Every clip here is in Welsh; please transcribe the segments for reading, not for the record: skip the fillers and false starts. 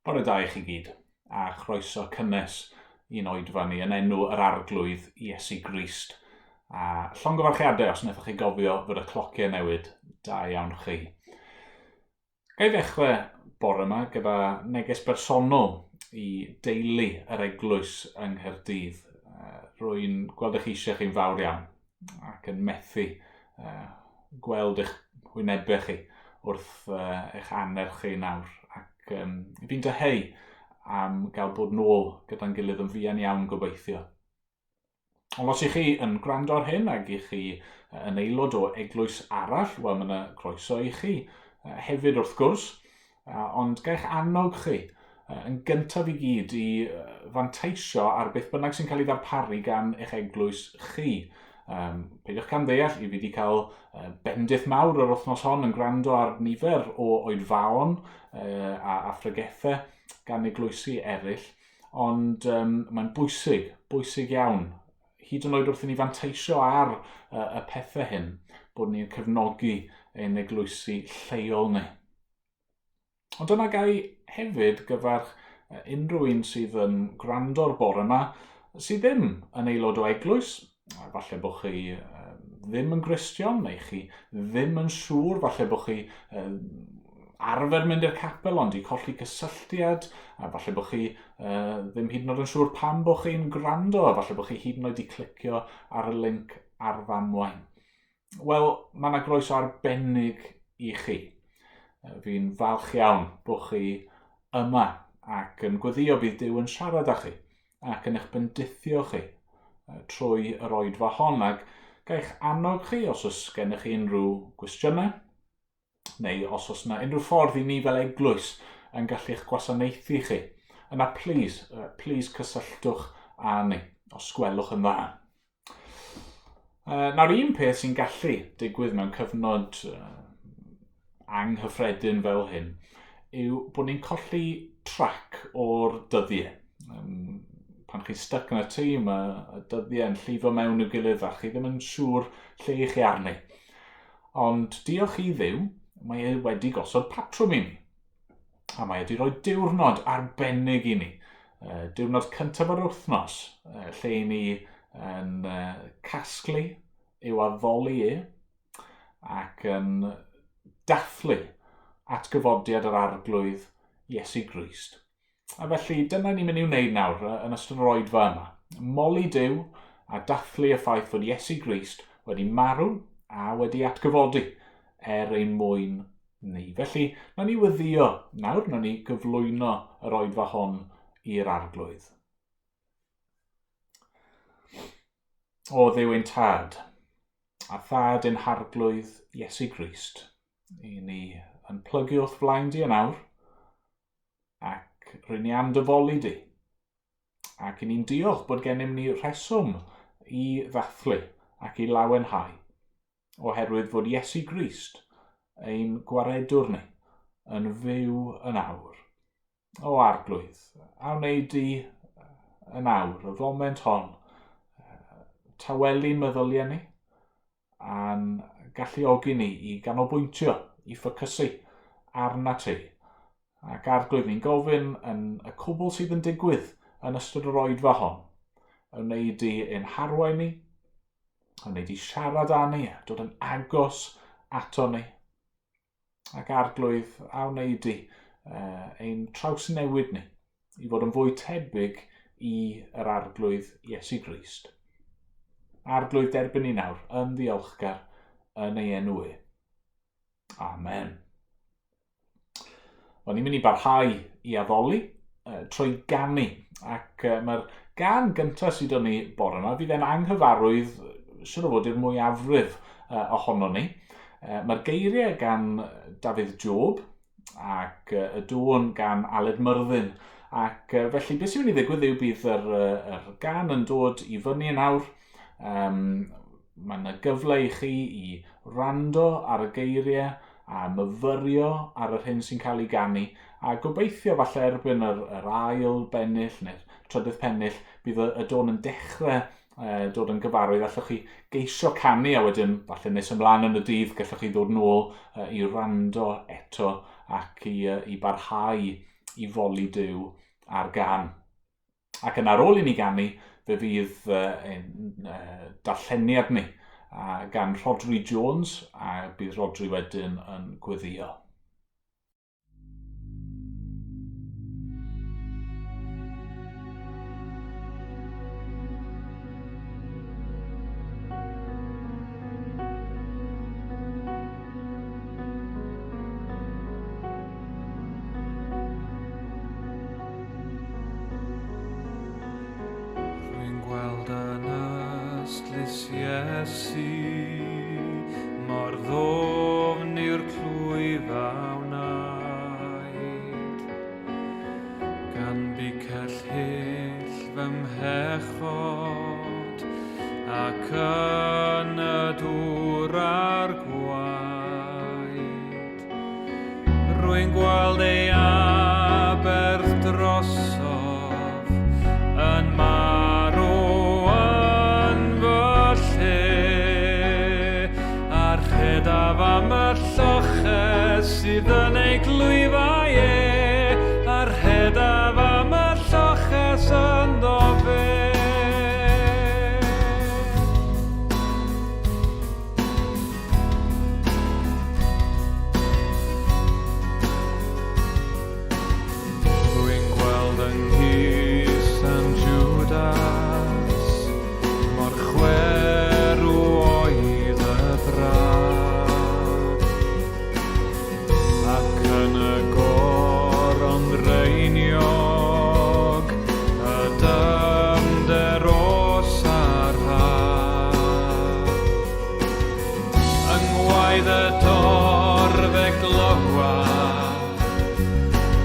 Bore da i chi gyd, a chroeso cynnes i'n oedfa ni yn enw yr Arglwydd Iesu Grist. A llongyfarchiadau os wnaethoch chi gofio fod y clociau newid, da iawn chi. Ga i ddechrau bore yma gyda neges bersonol i deulu yr eglwys yng Nghaerdydd. Rwy'n gweld eich eisiau chi'n fawr iawn ac yn methu gweld eich hwynebau chi wrth eich annerch chi nawr. Ac um, fi'n dyheu am gael bod nôl gyda'n gilydd yn fuan iawn gobeithio. Ond os ych chi yn gwrando ar hyn ac ych chi yn aelod o eglwys arall, wel mae yna croeso i chi hefyd wrth gwrs. Ond gaich annog chi yn gyntaf i gyd i fanteisio ar beth bynnag sy'n cael ei ddarparu gan eich eglwys chi. Um, peidiwch camddeall, i fi wedi cael bendith mawr yr wythnos hon yn gwrando ar nifer o oedfaon a, a phregethau gan eglwysi eraill, ond um, mae'n bwysig, bwysig iawn, hyd yn oed wrth i ni fanteisio ar y pethau hyn, bod ni'n cefnogi ein eglwysi lleol ni. Ond dyna gai hefyd gyfarch unrhyw un sydd yn gwrando'r bore yma sydd ddim yn aelod o eglwys, falle bod chi ddim yn Gristion, neu chi ddim yn siŵr, falle bod chi arfer mynd i'r capel ond i colli cysylltiad, a falle bod chi ddim hyd yn oed yn siŵr pam bod chi'n gwrando, a falle bod chi hyd yn oed i clicio ar y link ar ddamwain. Wel, mae yna groeso arbennig i chi. Fi'n falch iawn bod chi yma ac yn gweddio bydd Duw yn siarad â chi ac yn eich bendithio chi trwy yr oedfa hon ac gaich annog chi os oes gennych chi unrhyw gwestiynau neu os oes yna unrhyw ffordd i ni fel eglwys yn gallu'ch gwasanaethu chi, yna please, please cysylltwch â ni os gwelwch yn dda. Nawr, un peth sy'n gallu digwydd mewn cyfnod anghyffredin fel hyn yw bod ni'n colli trac o'r dyddiau. Um, pan chi'n stuck yn y tŷ, mae y dyddiau yn llifo mewn i'w gilydd a chi ddim yn siŵr lle i chi arni. Ond diolch i Dduw, mae e wedi gosod patrwm i ni. A mae wedi rhoi diwrnod arbennig i ni. Diwrnod cyntaf yr wythnos, lle i ni yn casglu i'w addoli e ac yn dathlu atgyfodiad yr Arglwydd Iesu Grist. A felly dyna ni'n mynd i'w wneud nawr yn ystod yr oedfa yma. Moli Duw a dathlu y ffaith fod Iesu Grist wedi marw a wedi atgyfodi er ein mwyn ni. Felly, na ni wyddio nawr, na ni gyflwyno yr oedfa hon i'r Arglwydd. O Dduw ein Tad, a Thad ein Harglwydd Iesu Grist, i ni yn plygu wrth flaen di yn awr, Ac rŷn ni am dy foli di. Ac i ni'n diolch bod gennym ni rheswm i ddathlu ac i lawenhau, oherwydd fod Iesu Grist, ein gwaredwr ni, yn fyw yn awr. O Arglwydd, a wnei di yn awr, y foment hon, tawelu'n meddyliau ni, a'n galluogi ni i ganolbwyntio, i ffocysu arna ti. Ac Arglwydd, ni'n gofyn yn y cwbl sydd yn digwydd yn ystod yr oedfa hon, y wnei di ein harwain ni, y wnei di siarad â ni, dod yn agos ato ni. Ac Arglwydd, a wnei di uh, ein trawsnewid ni i fod yn fwy tebyg i yr Arglwydd Iesu Grist. Arglwydd derbyn ni nawr yn ddiolchgar yn ei enw e. Amen. Wel, ni'n mynd i barhau i addoli trwy ganu. Ac mae'r gan gyntaf sydd o'n ni bore yma, fydd e'n anghyfarwydd, siwr o fod i'r mwyafrif ohono ni. Mae'r geiriau gan Dafydd Job ac y dŵn gan Aled Myrddin. Ac felly beth sy'n mynd i ddigwydd yw bydd yr, yr gan yn dod i fyny yn awr. Um, Mae yna gyfle i chi i wrando ar y geiriau a myfyrio ar yr hyn sy'n cael ei ganu, a gobeithio falle erbyn yr, yr ail bennill neu'r trydydd pennill bydd y, y dôn yn dechrau e, dod yn gyfarwydd. Allwch chi geisio canu a wedyn falle nes ymlaen yn y dydd gallwch chi ddod nôl e, i wrando eto ac i, e, i barhau i foli Duw ar gân. Ac yn ar ôl i ni ganu, fe fydd ein darlleniad ni gan Rhodri Jones, a bydd Rhodri wedyn yn gweddio. Rwy'n gweld yn ystlys Iesu mor ddofn yw'r clwyf a wnaed gan bicell hyll fy mhechod ac yn y dŵr a'r gwaed. Rwy'n gweld ei aberth drosof yn marw yn fy lle, a rhedaf am y lloches sydd yn ei glwyfau e, a rhedaf am y lloches ynddo fe. Rwy'n gweld yng nghusan Jwdas mor chwerw oedd y brad, ac yn y goron ddraeniog y dyfnder o sarhad. Yng ngwaedd y dorf e glywaf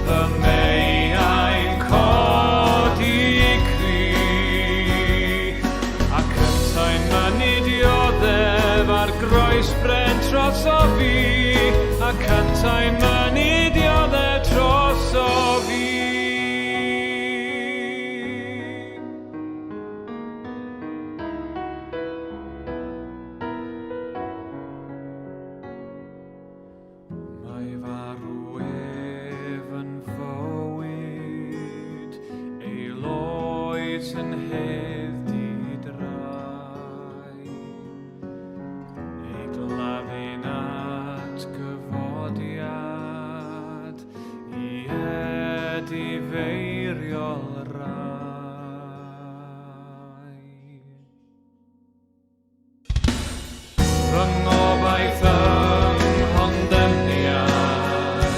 fy meiau'n codi cri, ac yntau'n mynnu dioddef ar groes bren trosof fi, ac yntau'n mynnu dioddef trosof fi. Mae farw ef yn fywyd, ei loes yn hedd di-drai. Ei gladdu'n atgyfodiad, i edifeiriol rai. Fy ngobaith yng nghondemniad,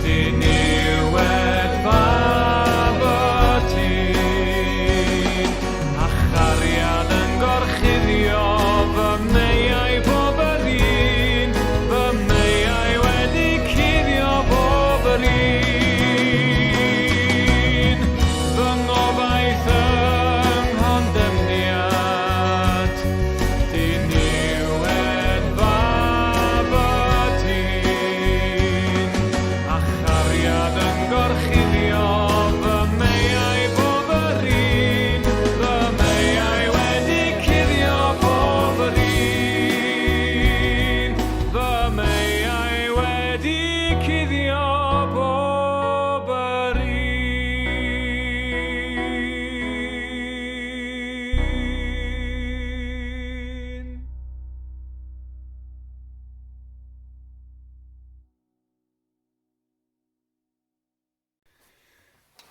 diniwed fab y dyn, a chariad yn gorchuddio fy meiau bob yr un, fy meiau wedi cuddio bob yr un. Fy ngobaith yng nghondemniad, diniwed fab y dyn, a chariad yn gorchuddio fy meiau bob yr un, fy meiau wedi cuddio bob yr un, fy meiau wedi cuddio bob yr un.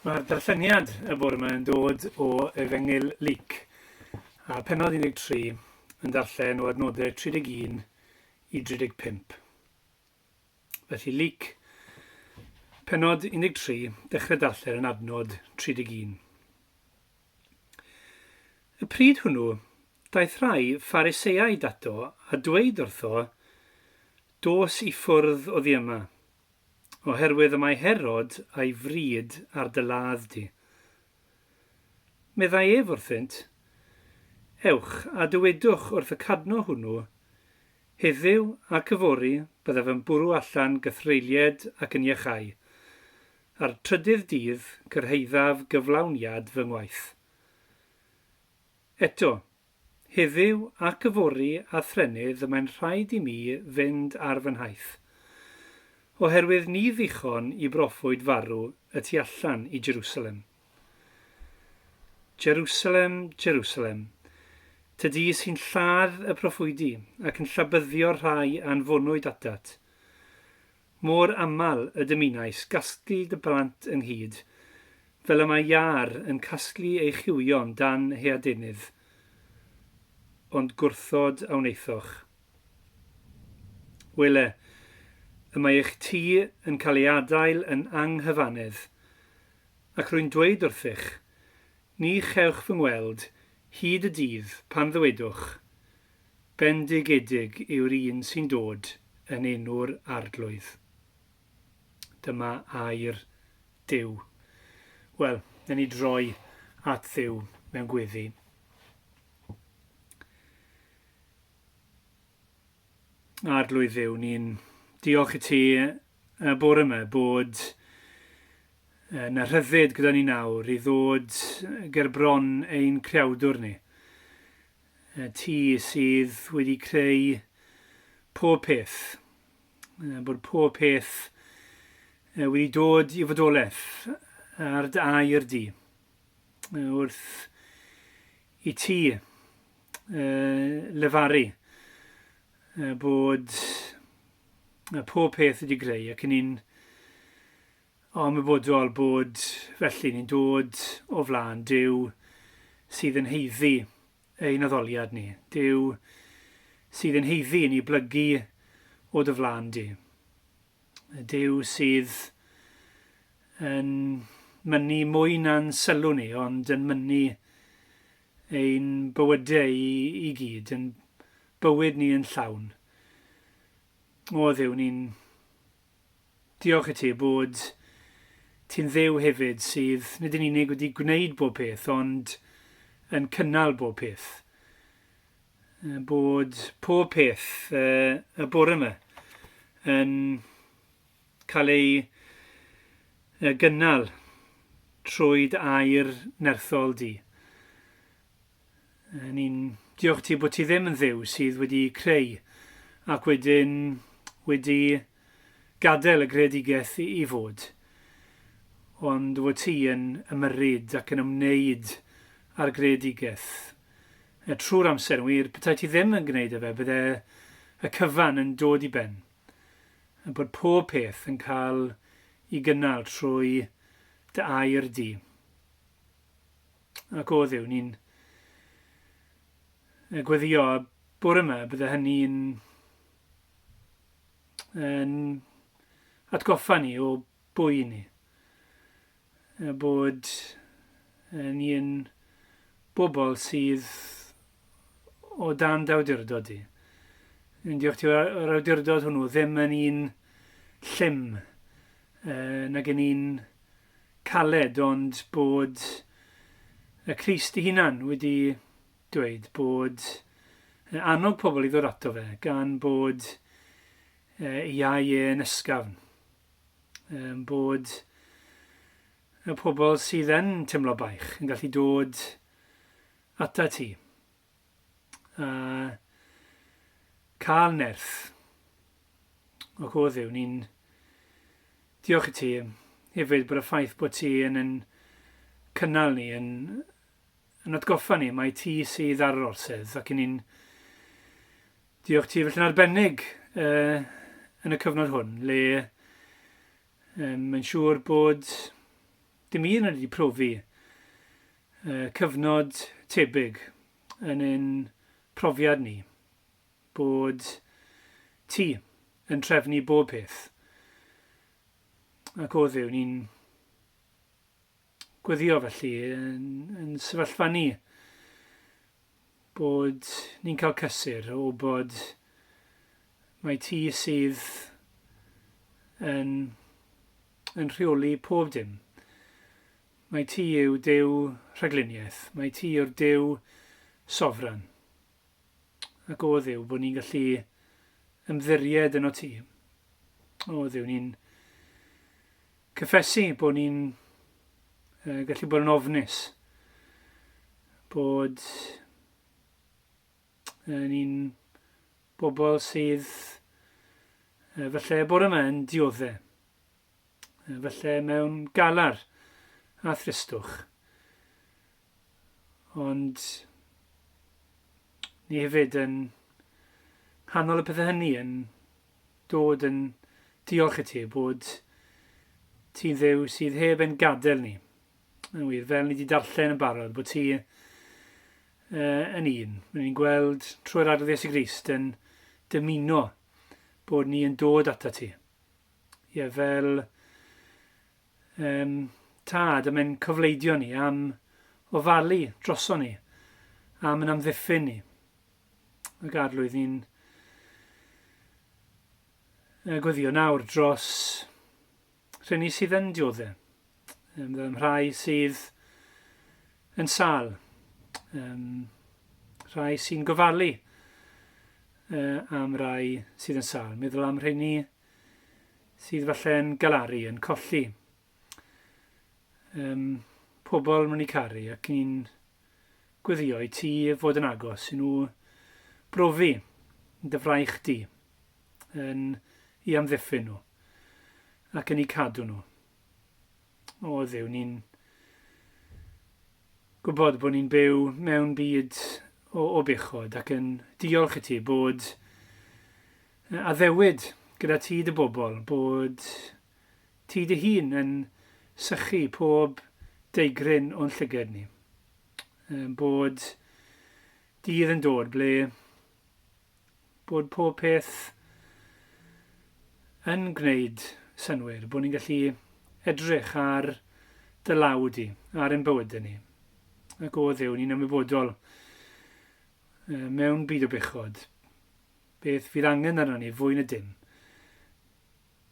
Mae'r darlleniad y bore yma yn dod o Efengyl Luc, a pennod 13 yn darllen o adnodau 31 i 35. Felly Luc, pennod 13, dechrau darllen yn adnod 31. Y pryd hwnnw, daeth rhai Phariseaid ato a dweud wrtho, Dos i ffwrdd oddi yma, oherwydd y mae Herod a'i fryd ar dy ladd di. Meddai ef wrthynt, Ewch a dywedwch wrth y cadno hwnnw, Heddiw ac yfory byddaf yn bwrw allan gythreulied ac yn iachau, a'r trydydd dydd cyrhaeddaf gyflawniad fy ngwaith. Eto, heddiw ac yfory a thrennydd y mae'n rhaid i mi fynd ar fy nhaith. Oherwydd ni ddichon i broffwyd farw y tu allan i Jerusalem. Jerusalem, Jerusalem, tydi sy'n lladd y proffwydi ac yn llabyddio'r rhai a anfonwyd atat. Mor aml y dymunais gasglu dy blant ynghyd, fel y mae iâr yn casglu ei chywion dan ei adenydd, ond gwrthod a wnaethoch. Wele, y mae eich tŷ yn cael ei adael yn anghyfannedd, ac rwy'n dweud wrthych, ni chewch fy ngweld hyd y dydd pan ddywedwch, Bendigedig yw'r un sy'n dod yn enw'r Arglwydd. Dyma air Duw. Wel, newn ni droi at Dduw mewn gweddi. Arglwydd Dduw, ni'n diolch i ti y bore yma bod yna rhyddid gyda ni nawr i ddod ger bron ein creawdwr ni. Ti sydd wedi creu pob peth, bod pob peth wedi dod i fodolaeth ar dy air di, wrth i ti lefaru bod pob peth wedi greu ac yn ni'n ymwybodol bod felly ni'n dod o flaen Duw sydd yn haeddu ein addoliad ni, Duw sydd yn haeddu i ni blygu o dy flaen di. Duw sydd yn mynnu mwy na'n sylw ni, ond yn mynnu ein bywydau i, i gyd, yn bywyd ni yn llawn. O Dduw, ni'n diolch i ti bod ti'n Dduw hefyd sydd nid yn unig wedi gwneud bob peth, ond yn cynnal bob peth. Bod pob peth y bore yma yn cael ei gynnal trwy dy air nerthol di. Ni'n diolch ti bod ti ddim yn Dduw sydd wedi creu ac wedyn wedi gadael y greadigaeth i fod, ond fod ti yn ymyrryd ac yn ymwneud â'r greadigaeth trwy'r amser. Yn wir, petai ti ddim yn gwneud e fe, bydde y cyfan yn dod i ben. Bod pob peth yn cael ei gynnal trwy dy air di. Ac o Dduw, ni'n gweddio y bore yma, bydde hynny'n yn atgoffa ni o bwy ni. Bod ni yn bobl sydd o dan d'awdurdod di. Ni'n diolch ti o'r awdurdod hwnnw ddim yn un llym, nag yn un caled ond bod y Crist ei hunan wedi dweud bod annog pobl i ddod ato fe gan bod ei iau e yn ysgafn. Bod y pobl sydd yn teimlo baich yn gallu dod ata ti a cael nerth. Ac o Dduw, ni'n diolch i ti hefyd bod y ffaith bod ti yn yn cynnal ni, yn, yn atgoffa ni mai ti sydd ar yr orsedd ac yn ni'n diolch ti felly'n arbennig uh, yn y cyfnod hwn le um, mae'n siŵr bod dim un wedi profi uh, cyfnod tebyg yn ein profiad ni bod ti yn trefnu bob peth. Ac o Dduw, ni'n gweddio felly yn, yn sefyllfa ni bod ni'n cael cysur o bod mae ti sydd yn, yn rheoli pob dim. Mae ti yw Duw rhagluniaeth, mae ti yw'r Duw sofran. Ac o Dduw, bod ni'n gallu ymddiried yno ti. O Dduw, ni'n cyffesu bod ni'n uh, gallu bod yn ofnus, bod uh, ni'n bobl sydd Falle bore yma yn diodde. Falle mewn galar a thristwch. Ond ni hefyd yn nghanol y pethau hynny yn dod yn diolch i ti bod ti'n Dduw sydd heb ein gadael ni. Yn wir, fel ni wedi darllen yn barod, bod ti yn un. Rydyn ni'n gweld trwy'r Arglwydd Iesu Grist yn dymuno bod ni yn dod ata ti. Ie, fel um, tad, am ein cofleidio ni, am ofalu droso ni, am yn amddiffyn ni. Ac Arglwydd, ni'n gweddio nawr dros rheini sydd yn diodde, um, rhai sydd yn sâl, um, rhai sy'n gofalu am rai sydd yn sâl. Meddwl am rheini sydd falle'n galaru, yn colli um, pobl maen nhw'n caru ac ni'n gweddio i ti fod yn agos i nhw brofi dy fraich di yn i amddiffyn nhw ac yn eu cadw nhw. O Dduw, ni'n gwybod bod ni'n byw mewn byd o, o bechod ac yn diolch i ti bod addewid gyda ti dy bobl, bod ti dy hun yn sychu pob deigryn o'n llyged ni. Bod dydd yn dod ble bod pob peth yn gwneud synnwyr, bod ni'n gallu edrych ar dy law di, ar ein bywydau ni. Ac o Dduw, ni'n ymwybodol mewn byd o bechod, beth fydd angen arno ni fwy na dim.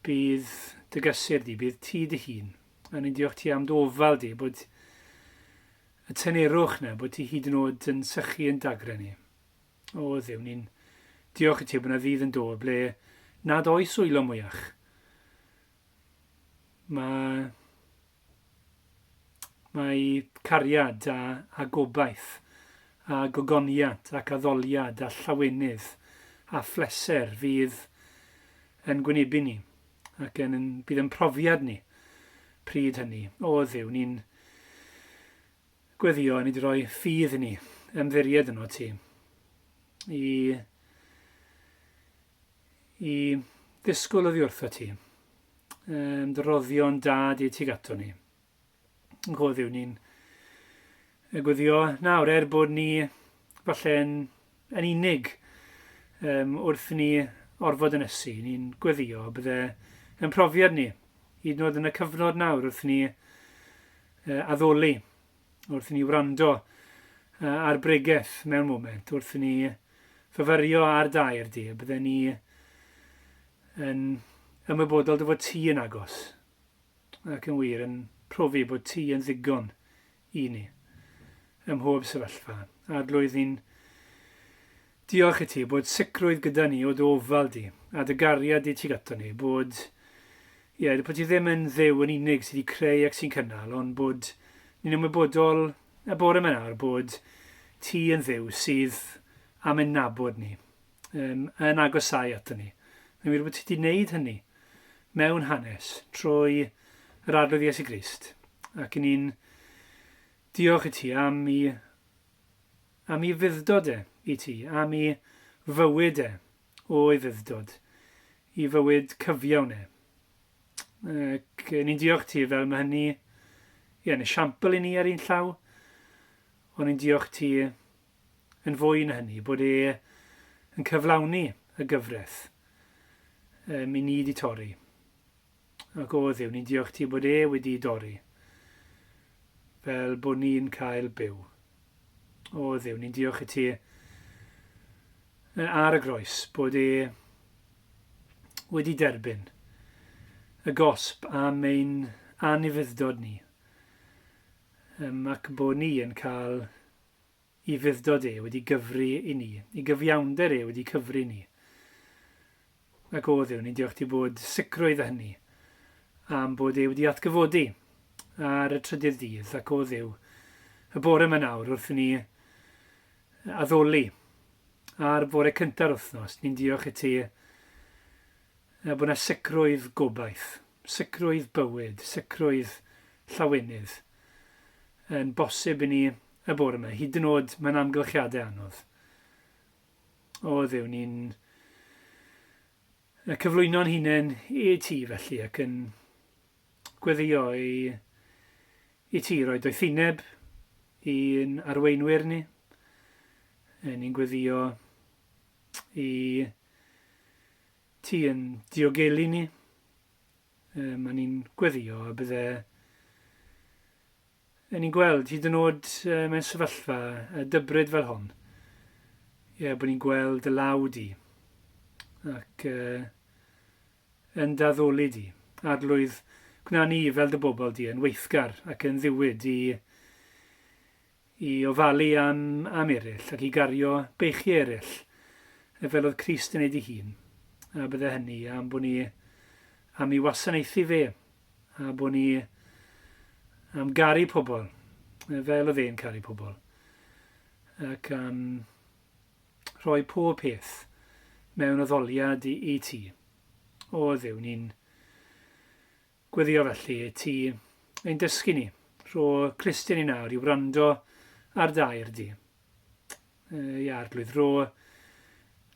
Bydd dy gysur di, bydd ti dy hun. A ni'n diolch ti am dy ofal di, bod y tynerwch na, bod ti hyd yn oed yn sychu yn dagrau ni. O Dduw, ni'n diolch i ti bod yna ddydd yn dod ble nad oes wylo mwyach. Mae, mae cariad a, a gobaith a gogoniant ac addoliad a llawenydd a phleser fydd yn gwynebu ni ac yn, yn, bydd yn profiad ni pryd hynny. O Dduw, ni'n Gweddio, ni 'di rhoi ffydd i ni, ymddiried yno ti, i, i ddisgwyl oddi wrtho ti, um, dy roddion da di tuag ato ni. Yn Dduw, ni'n gweddio nawr, er bod ni falle yn, yn unig um, wrth ni orfod ynysu, ni'n gweddio bydde yn profiad ni, hyd yn oed yn y cyfnod nawr wrth ni addoli, wrth i ni wrando ar bregeth mewn moment, wrth i ni fyfyrio ar dair di, y bydden ni yn ymwybodol dy fod ti yn agos, ac yn wir yn profi bod ti yn ddigon i ni ym mhob sefyllfa. Arglwydd, ni'n diolch i ti bod sicrwydd gyda ni o dy ofal di a dy gariad di tuag ato ni, bod, ie, bod ti ddim yn Dduw yn unig sydd wedi creu ac sy'n cynnal, ond bod ni'n ymwybodol y bore yma nawr bod ti yn Dduw sydd am ein nabod ni, um, yn agosau ato ni. Mae'n wir bod ti wedi gwneud hynny mewn hanes trwy yr Arglwydd Iesu Grist. Ac i ni'n diolch i ti am i, am i fuddod e i ti, am i fywyd e o'i fuddod, i fywyd cyfiawn e. Ac ni'n diolch ti fel mae hynny ie, yn esiampl i ni ar un llaw, ond ni'n diolch ti yn fwy na hynny, bod e yn cyflawni y gyfraith um, i ni wedi torri. Ac o Dduw, ni'n diolch ti bod e wedi dorri, fel bod ni'n cael byw. O Dduw, ni'n diolch i ti ar y groes bod e wedi derbyn y gosb am ein anufudd-dod ni, um, ac bod ni yn cael i fudd-dod e wedi gyfri i ni, i gyfiawnder e wedi cyfri ni. Ac o Dduw, ni'n diolch ti bod sicrwydd a hynny, am bod e wedi atgyfodi ar y trydydd dydd, ac o Dduw, y bore yma nawr wrth i ni addoli ar fore cynta'r wythnos, ni'n diolch i ti Bod yna sicrwydd gobaith, sicrwydd bywyd, sicrwydd llawenydd yn bosib i ni y bore yma, hyd yn oed mewn amgylchiadau anodd. O Dduw, ni'n cyflwyno'n hunain i ti felly ac yn gweddio i, i ti roi doethineb i'n arweinwyr ni. Ni'n gweddio i ti yn diogelu ni. Mae ni'n gweddio a bydde ni'n gweld hyd yn oed mewn sefyllfa dybryd fel hon. Ie, bod ni'n gweld dy law di ac uh, yn daddoli di. Arglwydd, gwna ni fel dy bobl di yn weithgar ac yn ddiwyd i i ofalu am am eraill ac i gario beichiau eraill, fel oedd Crist yn wneud ei hun, a bydde hynny am bod ni am i wasanaethu fe, a bod ni am garu pobl, fel oedd e'n caru pobl, ac am rhoi pob peth mewn addoliad i, i ti. O Dduw, ni'n Gweddio felly i ti ein dysgu ni. Rho clust i ni nawr i wrando ar dy air di. Ia, Arglwydd, rho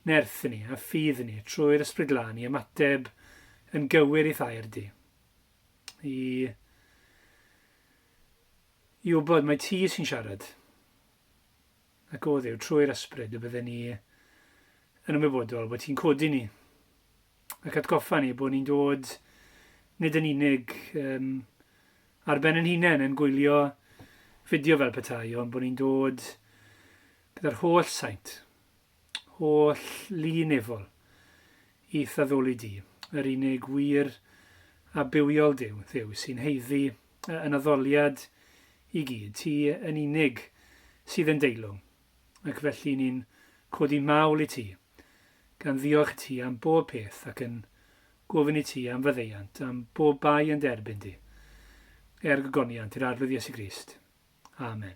nerth i ni a ffydd i ni trwy'r Ysbryd Glân i ymateb yn gywir i'th air di. I, i wybod mai ti sy'n siarad. Ac o Dduw, trwy'r Ysbryd y bydden ni yn ymwybodol bod ti'n codi ni ac atgoffa ni bod ni'n dod nid yn unig um, ar ben yn hunain yn gwylio fideo fel petai, ond bod ni'n dod gyda'r holl saint, holl lu nefol i'th addoli di, yr unig wir a bywiol Duw, Dduw sy'n haeddu yn addoliad i gyd, ti yn unig sydd yn deilwng, ac felly ni'n codi mawl i ti, gan ddiolch i ti am bob peth ac yn gofyn i ti am faddeuant am bob bai yn derbyn di, er gogoniant i'r Arglwydd Iesu Grist. Amen.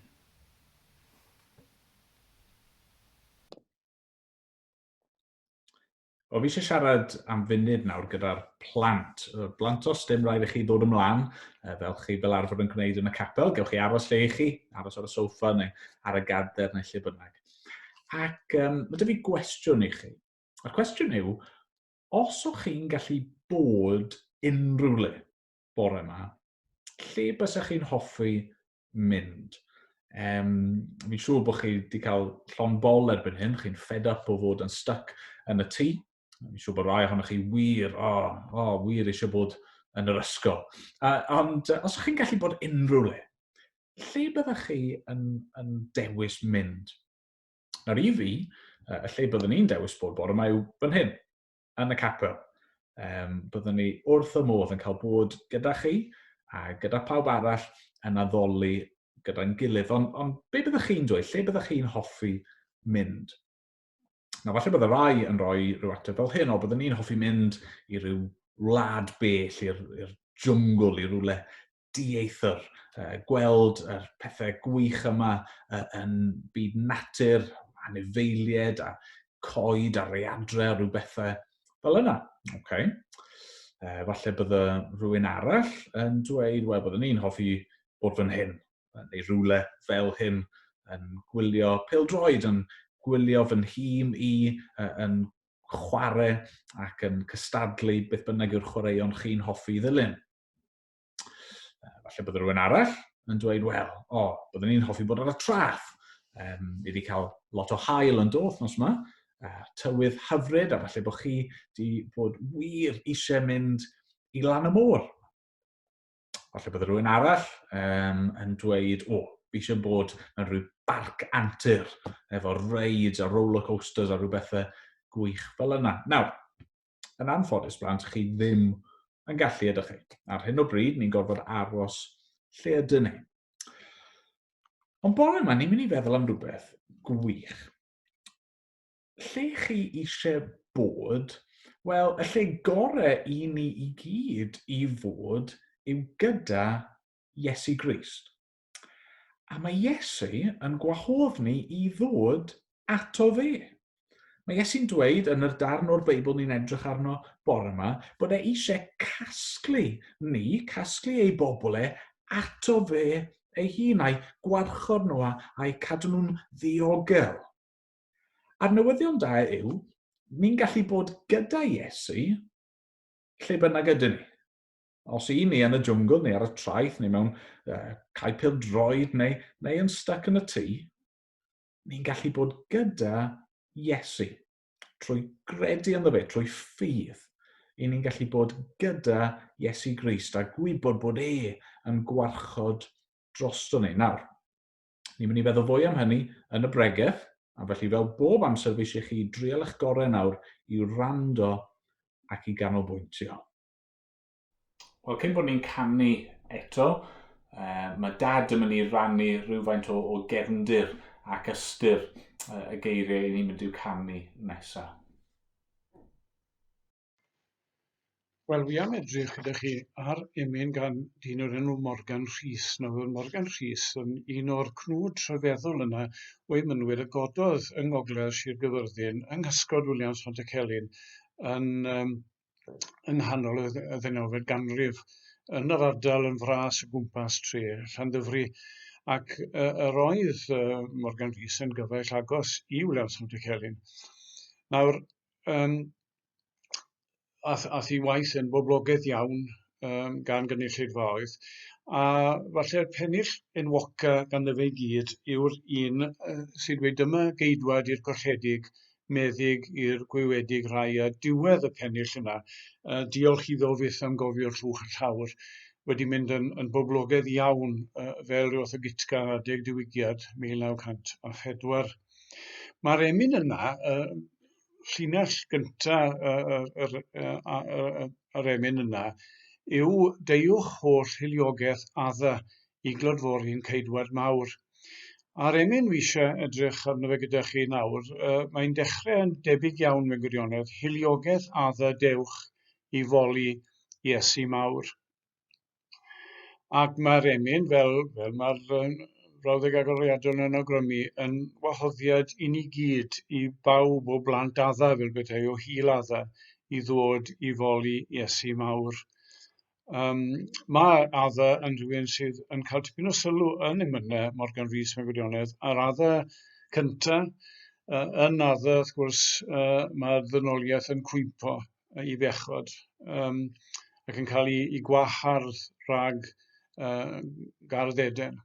O, fi eisiau siarad am funud nawr gyda'r plant. Blantos, dim rhaid i chi ddod ymlaen, fel chi fel arfer yn gwneud yn y capel. Gewch chi aros lle i chi, aros ar y soffa neu ar y gader neu lle bynnag. Ac um, mae dy fi gwestiwn i chi. A'r cwestiwn yw, os o'ch chi'n gallu bod unrhyw le bore yma, lle bysach chi'n hoffi mynd? Um, fi'n siŵr bod chi wedi cael llon bol erbyn hyn, chi'n fed up o fod yn stuck yn y tŷ. Fi'n siŵr bod rai ohonoch chi wir, o, oh, oh, wir eisiau bod yn yr ysgol. Uh, ond os ydych chi'n gallu bod unrhyw le, lle byddech chi yn, yn dewis mynd? Nawr i fi, y lle byddwn ni'n dewis bod bore yma yw fan hyn, yn y capel. Um, byddwn ni wrth y modd yn cael bod gyda chi a gyda pawb arall yn addoli gyda'n gilydd. Ond on, be byddwch chi'n dweud? Lle byddwch chi'n hoffi mynd? Na, falle bydde rai yn rhoi rhyw ateb fel hyn, o byddwn ni'n hoffi mynd i ryw wlad bell, i'r jwngl, i rywle dieithr, gweld yr pethau gwych yma yn byd natur, anifeiliaid a coed a readre a rhyw bethau fel yna. Okay. Falle bydde rhywun arall yn dweud, wel, byddwn ni'n hoffi bod fan hyn, neu rhywle fel hyn, yn gwylio pêl-droed, yn gwylio fy nhîm i, yn chwarae ac yn cystadlu beth bynnag yw'r chwaraeon chi'n hoffi ddilyn. Falle bod rhywun arall yn dweud, wel, o, oh, byddwn ni'n hoffi bod ar y traeth. Um, ni wedi cael lot o hael yn do wythnos yma, uh, tywydd hyfryd, a falle bod chi wedi bod wir eisiau mynd i lan y môr. Falle bod rhywun arall um, yn dweud, o, oh, fi eisiau bod mewn rhyw barc antur, efo rides a roller coasters a rhyw bethau gwych fel yna. Nawr, yn anffodus blant, chi ddim yn gallu ydych chi. Ar hyn o bryd, ni'n gorfod aros lle ydyn ni. Ond bore yma, ni'n mynd i feddwl am rhywbeth gwych. Lle chi eisiau bod? Wel, y lle gore i ni i gyd i fod yw gyda Iesu Grist. A mae Iesu yn gwahodd ni i ddod ato fe. Mae Iesu'n dweud yn yr darn o'r Beibl ni'n edrych arno bore yma, bod e eisiau casglu ni, casglu ei bobl e, ato fe ei hun, a'i gwarchod nhw a'i cadw nhw'n ddiogel. A'r newyddion da yw, ni'n gallu bod gyda Iesu lle bynnag ydyn ni. Os i ni yn y jwngl neu ar y traeth neu mewn cae pêl-droed neu, neu yn stuck yn y tŷ, ni'n gallu bod gyda Iesu trwy gredu ynddo fe, trwy ffydd. I ni'n gallu bod gyda Iesu Grist a gwybod bod e yn gwarchod drosto ni. Nawr, ni'n mynd i feddwl fwy am hynny yn y bregeth, a felly fel bob amser fi eisiau chi drial eich gorau nawr i wrando ac i ganolbwyntio. Wel, cyn bod ni'n canu eto, mae Dad yn mynd i rannu rhywfaint o, o gefndir ac ystyr y geiriau i ni'n mynd i'w canu nesaf. Wel, fi am edrych gyda chi ar emyn gan dyn o'r enw Morgan Rhys. Nawr, oedd Morgan Rhys yn un o'r cnwd rhyfeddol yna o emynwyr y gododd yng ngogledd Sir Gyfyrddin, yng nghysgod Williams Pantycelyn, yn um, yng nghanol y ddeunawfed ganrif yn yr ardal yn fras o gwmpas tre Llandyfri ac yr oedd Morgan Rhys yn gyfaill agos i William Saunders Celyn. Nawr, um, ath, ath i waith yn boblogaidd iawn um, gan gynulleidfaoedd, a falle'r pennill enwoca ganddo fe i gyd yw'r un uh, sy'n dweud dyma geidwad i'r golledig meddyg i'r gwywedig rai a diwedd y pennill yna, uh, diolch iddo fyth am gofio'r llwch y llawr, wedi mynd yn, yn boblogaidd iawn uh, fel rhyw fath o gitgan adeg diwygiad 1904. Mae'r emyn yna, uh, llinell gyntaf yr, yr, yr, yr emyn yna, yw deuwch holl hiliogaeth adda i glodfori'n ceidwad mawr. A'r emyn fi eisiau edrych arno fe gyda chi nawr, uh, mae'n dechrau yn debyg iawn mewn gwirionedd, hiliogaeth adda dewch i foli Iesu mawr. Ac mae'r emyn, fel, fel mae'r brawddeg agoriadol yn awgrymu, yn wahoddiad i ni gyd, i bawb o blant adda, fel bethau o hil adda, i ddod i foli Iesu mawr. Um, mae Adda yn rhywun sydd yn cael tipyn o sylw yn emynau Morgan Rhys mewn gwirionedd, a'r Adda cynta, uh, yn Adda wrth gwrs, uh, mae'r ddynoliaeth yn cwympo i bechod um, ac yn cael ei, ei gwahardd rhag uh, gardd Eden.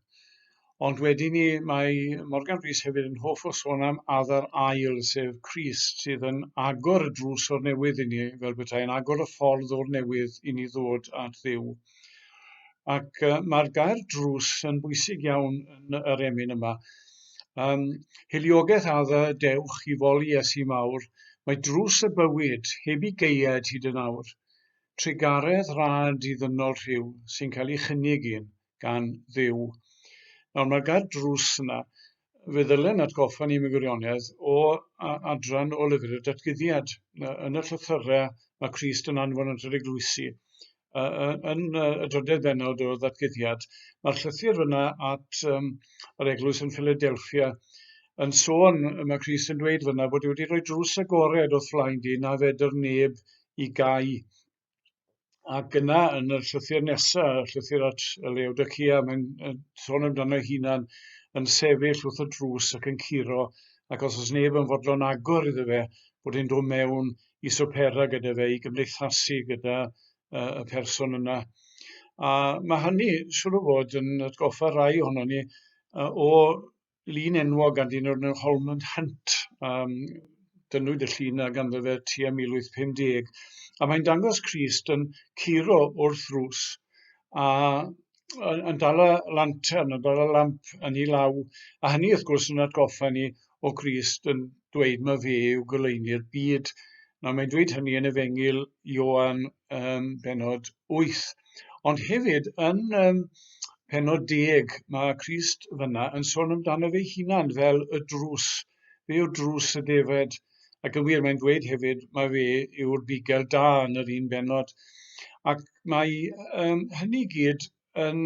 Ond wedyn ni, mae Morgan Rhys hefyd yn hoff o sôn am Adda'r Ail, sef Crist, sydd yn agor y drws o'r newydd i ni, fel petai yn agor y ffordd o'r newydd i ni ddod at Dduw. Ac uh, mae'r gair drws yn bwysig iawn yn yr emyn yma. Um, hiliogaeth adda, dewch i foli Iesu mawr, mae drws y bywyd heb i geied hyd yn awr. Trugaredd rad i ddynol rhyw sy'n cael ei chynnig i'n gan Dduw. Nawr mae'r gair drws yna, fe ddylen atgoffa ni mewn gwirionedd o adran o lyfr y datguddiad. Yn y llythyrau mae Crist yn anfon at yr eglwysi. Yn y drydedd bennod o ddatguddiad, mae'r llythyr yna at um, yr eglwys yn Philadelphia yn sôn, mae Crist yn dweud fyna bod e wedi rhoi drws agored wrth flaen di na fedr neb i gau. Ac yna, yn y llythyr nesaf, y llythyr at y Laodicea, mae'n sôn amdano ei hunan yn sefyll wrth y drws ac yn curo, ac os oes neb yn fodlon agor iddo fe, bod e'n dod mewn i swpera gyda fe, i gymdeithasu gyda uh, y person yna. A mae hynny, siŵr o fod, yn atgoffa rai ohono ni uh, o lun enwog gan dyn o'r enw Holman Hunt. Um, dynnwyd y llun yna ganddo fe tua 1850. A mae'n dangos Crist yn curo wrth rws a yn dal y lantern, yn dal y lamp yn ei law. A hynny wrth gwrs yn atgoffa ni o Grist yn dweud mae fe yw goleuni'r byd. Nawr mae'n dweud hynny yn Efengyl Ioan um, benod 8. Ond hefyd yn um, penod 10 mae Crist fyna yn sôn amdano fe hunan fel y drws. Fe yw drws y defed. Ac yn wir mae'n dweud hefyd mae fe yw'r bugel da yn yr un benod. Ac mae um, hynny gyd yn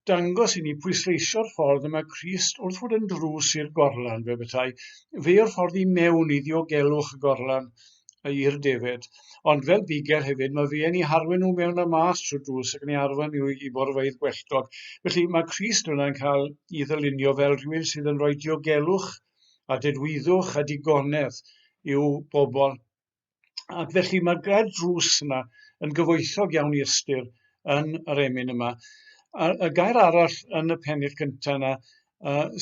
dangos i ni pwysleisio'r ffordd y mae Crist wrth fod yn drws i'r gorlan, fel petai, fe yw'r ffordd i mewn i ddiogelwch y gorlan i'r defaid. Ond fel bugel hefyd, mae fe yn eu harwain nhw mewn a mas trwy'r drws ac yn eu arwain nhw i borfeydd gwelltog. Felly mae Crist yna'n cael ei ddylunio fel rhywun sydd yn rhoi diogelwch a dedwyddwch a digonedd i'w bobl. Ac felly mae'r gair drws yna yn gyfoethog iawn i ystyr yn yr emyn yma. A, y gair arall yn y pennill cyntaf yna,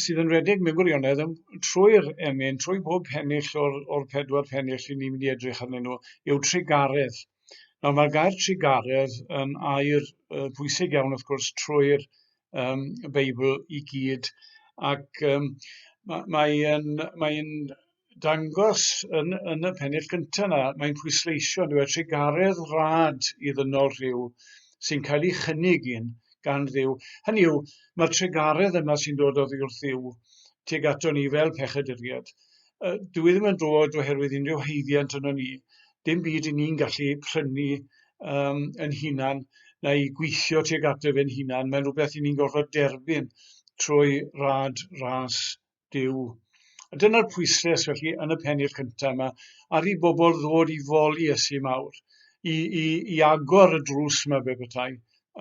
sydd yn rhedeg mewn gwirionedd yn, trwy'r emyn, trwy bob pennill o'r, or pedwar pennill i ni'n mynd i edrych arnyn nhw, yw trugaredd. Nawr mae'r gair trugaredd yn air pwysig iawn wrth gwrs trwy'r y Beibl i gyd ac mae'n mae dangos yn, yn y pennill gyntaf yna, mae'n pwysleisio yn dweud trugaredd rad i ddynol rhyw sy'n cael ei chynnig un gan Dduw. Hynny yw, mae'r trugaredd yma sy'n dod oddi wrth Dduw tuag ato ni fel pechaduriaid. Dwi e ddim yn dod oherwydd unrhyw haeddiant yno ni. Dim byd i ni'n gallu prynu yn hunan neu gweithio tuag ato fe'n hunan. Mae'n rhywbeth i ni'n gorfod derbyn trwy rad ras Duw. A dyna'r pwyslais felly yn y pennill cyntaf yma, ar i bobl ddod i foli Iesu mawr, i, i, i agor y drws yma fe petai,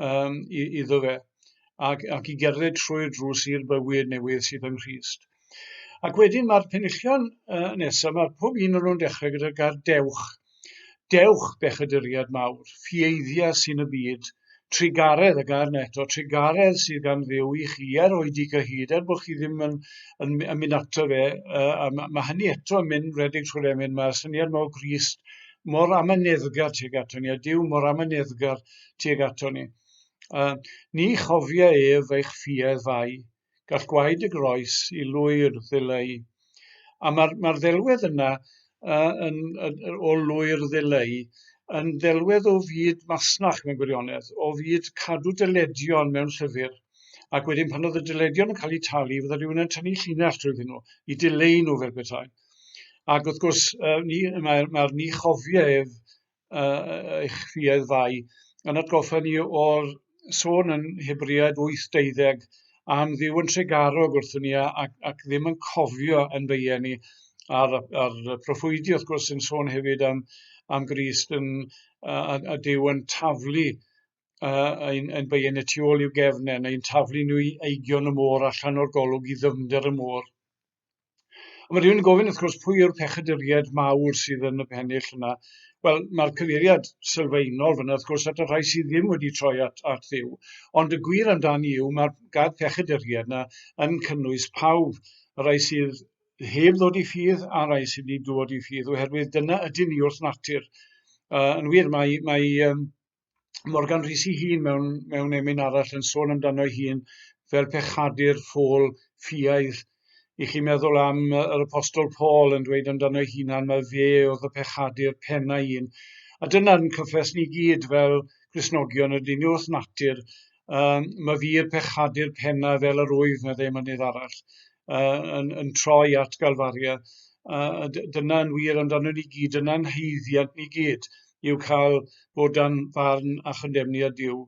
um, i, iddo fe, ac, ac i gerdded trwy'r drws i'r bywyd newydd sydd yng Nghrist. Ac wedyn mae'r penillion nesaf, mae'r pob un o'n nhw'n dechrau gyda'r gair dewch. Dewch, bechaduriad mawr, ffieiddia sy'n y byd, trugaredd, y gair 'na eto, trugaredd sydd gan Dduw i chi er oedi cyhyd, er bod chi ddim yn, yn, yn mynd ato fe, a mae, mae hynny eto yn mynd rhedeg trwy'r emyn, mae'r syniad mor Grist mor amyneddgar tuag ato ni, a Duw mor amyneddgar tuag ato ni. Ni chofia ef eich ffiedd fai, Gall gwaed y groes i lwyr ddileu. A mae'r mae ddelwedd yna yn, yn, o lwyr ddileu yn ddelwedd o fyd masnach mewn gwirionedd, o fyd cadw dyledion mewn llyfr. Ac wedyn pan oedd y dyledion yn cael eu talu, fydde rhywun yn tynnu llinell drwyddyn nhw, i dileu nhw fel petai. Ac wrth gwrs, ni, mae'r mae ni chofia ef eich ffiaidd fai, yn atgoffa ni o'r sôn yn Hebreaid 8:12 am Dduw yn tregarog wrthyn ni ac, ac ddim yn cofio yn beiau ni. A'r, a'r proffwydi wrth gwrs yn sôn hefyd am, am Grist yn, a, a Duw yn taflu ein, ein beiau ni tu ôl i'w gefn e, neu'n taflu nhw i eigion y môr allan o'r golwg i ddyfnder y môr. A mae rhywun yn gofyn, wrth gwrs, pwy yw'r pechaduriaid mawr sydd yn y pennill yna? Wel, mae'r cyfeiriad sylfaenol fyna, wrth gwrs, at y rhai sydd ddim wedi troi at, at Dduw. Ond y gwir amdani yw, mae'r gair pechaduriaid yna yn cynnwys pawb, y rhai sydd heb ddod i ffydd a'r rhai sydd wedi dod i ffydd, oherwydd dyna ydyn ni wrth natur. Yn wir, mae, mae Morgan Rhys ei hun mewn, mewn emyn arall yn sôn amdano ei hun fel pechadur ffôl ffiaidd. I chi meddwl am yr Apostol Paul yn dweud amdano ei hunan, mae fe oedd y pechadur penna un. A dyna'n cyffes ni gyd fel Cristnogion ydyn ni wrth natur. Mae fi'r pechadur penna fel yr wyf, meddai mynydd arall, yn, yn troi at Galfaria. Dyna'n wir amdano ni gyd, dyna'n haeddiant ni gyd. yw cael bod dan farn a chondemniad Duw.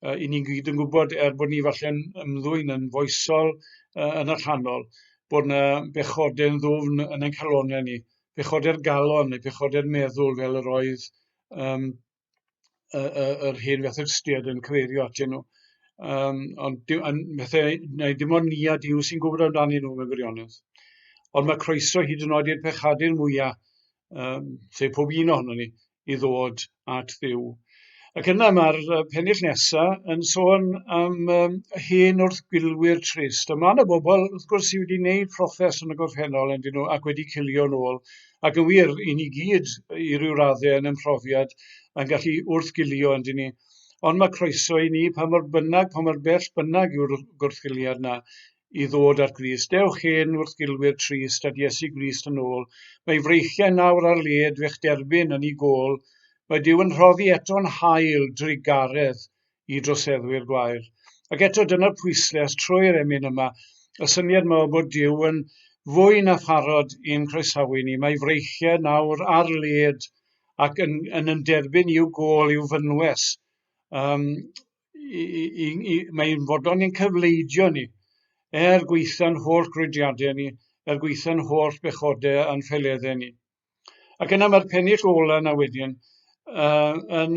I ni'n gyd yn gwybod, er bod ni falle'n ymddwyn yn foesol yn allanol, bod yna bechodau'n ddwfn yn ein calonau ni, pechodau'r galon neu pechodau'r meddwl fel yr oedd um, y, y, yr hen Fethodistiaid yn cyfeirio atyn nhw. Ond bethau, neu dim ond ni a Duw sy'n gwybod amdanyn nhw mewn gwirionedd. Ond mae croeso hyd yn oed i'r pechadur mwyaf sef pob un ohonon ni, i ddod at Dduw. Ac yna mae'r pennill nesaf yn sôn am hen wrthgilwyr trist. A mae yna bobl, wrth gwrs, sydd wedi gwneud proffes yn y gorffennol yn nhw ac wedi cilio yn ôl. Ac yn wir, i ni gyd, i ryw raddau yn ymhrofiad, yn gallu wrthgilio yn ni. Ond mae croeso i ni, pa mor bynnag, pa mor bell bynnag yw'r gwrthgiliad yna, i ddod at Grist. Dewch hen wrthgilwyr trist at Iesu Grist yn ôl. Mae freichiau nawr ar led fe'ch derbyn yn ei gôl. Mae Duw yn rhoddi eto'n hael drugaredd i droseddwyr gwael. Ac eto dyna'r pwysles trwy'r emyn yma, y syniad yma o bod Duw yn fwy na pharod i'n croesawu ni. Mae freichiau nawr ar led ac yn, yn, yn derbyn i'w gôl, i'w fynwes. Um, i, i, i, mae'n fodlon i'n cyfleidio ni, er gweitha'n holl grwydriadau ni, er gweitha'n holl bechodau a'n ffeleddau ni. Ac yna mae'r pennill ola yna wedyn yn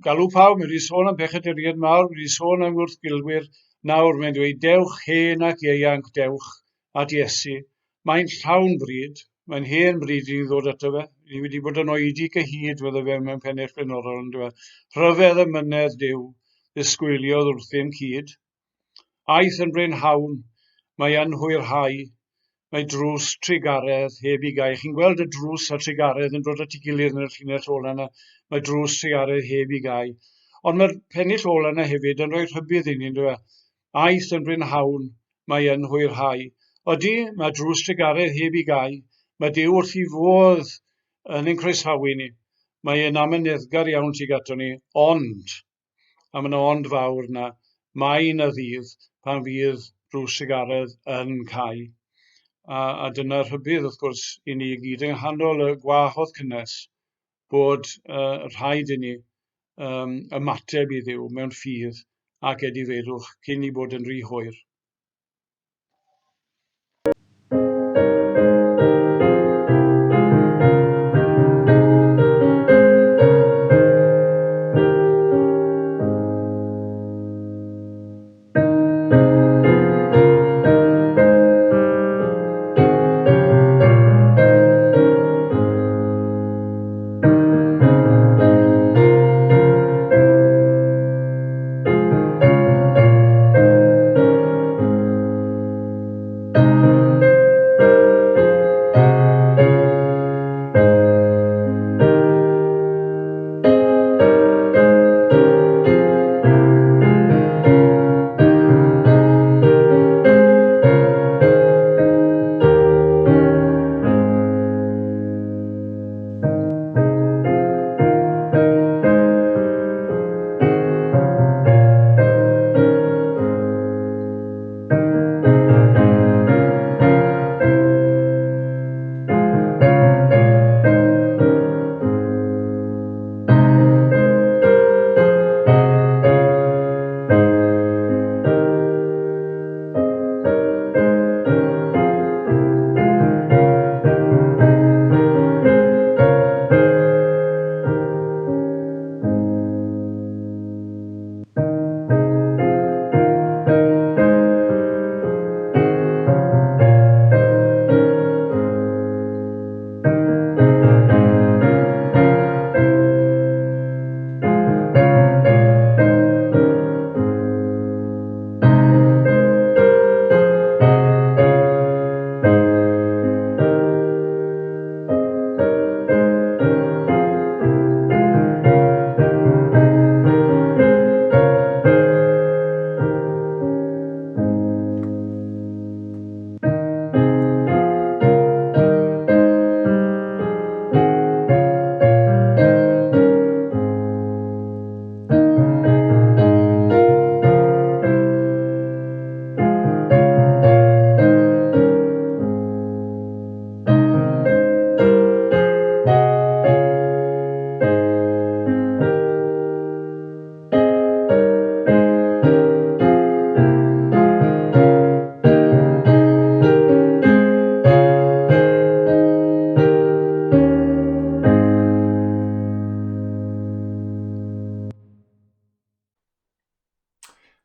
galw pawb, mae wedi sôn am pechaduriaid mawr, mae wedi sôn am wrthgilwyr, nawr mae'n dweud, dewch hen ac ieuanc, dewch at Iesu. Mae'n llawn bryd, mae'n hen bryd i ni ddod ato fe. Ni wedi bod yn oedi cyhyd, fydde fe mewn pennill blaenorol yn dweud. Rhyfedd y mynedd Duw, ddisgwyliodd wrthym cyd. Aeth yn brynhawn, mae yn hwyrhau, mae drws trugaredd heb i gau. Chi'n gweld y drws a trugaredd yn dod at ei gilydd yn y llinell ola yna. Mae drws trugaredd heb i gau. Ond mae'r pennill ola yna hefyd yn rhoi rhybudd i ni, ynddo fe? Aeth yn brynhawn, mae yn hwyrhau. Odi, mae drws trugaredd heb i gau. Mae Duw wrth i fodd yn ein croesawu ni. Mae e'n amyneddgar iawn tuag ato ni, ond a mae yna ond fawr yna, mae yna ddydd pan fydd drws trugaredd yn cau. A, a dyna rhybudd, wrth gwrs, i ni i gyd yng nghanol y gwahodd cynnes bod rhaid i ni um, ymateb i Dduw mewn ffydd ac edifeirwch cyn i bod yn rhy hwyr.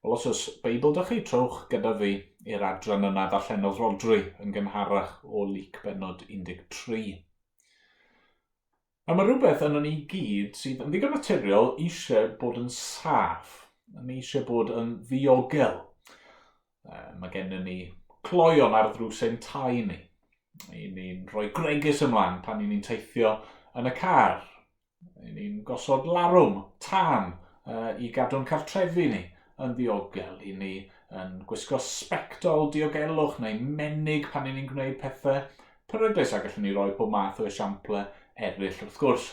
Wel, os oes Beibl da chi, trowch gyda fi i'r adran yna ddarllenodd Rhodri yn gynharach o Luc bennod 13. A mae rhywbeth yno ni gyd sydd yn ddigon naturiol eisiau bod yn saff, yn eisiau bod yn ddiogel. Mae gennym ni cloion ar ddrws ein tai ni. I ni'n rhoi gwregys ymlaen pan i ni'n teithio yn y car. Ry'n ni'n gosod larwm tân i gadw'n cartrefi ni yn ddiogel. Ry'n ni yn gwisgo sbectol diogelwch neu menig pan ry'n ni'n gwneud pethau peryglus a gallwn ni roi pob math o esiample eraill wrth gwrs.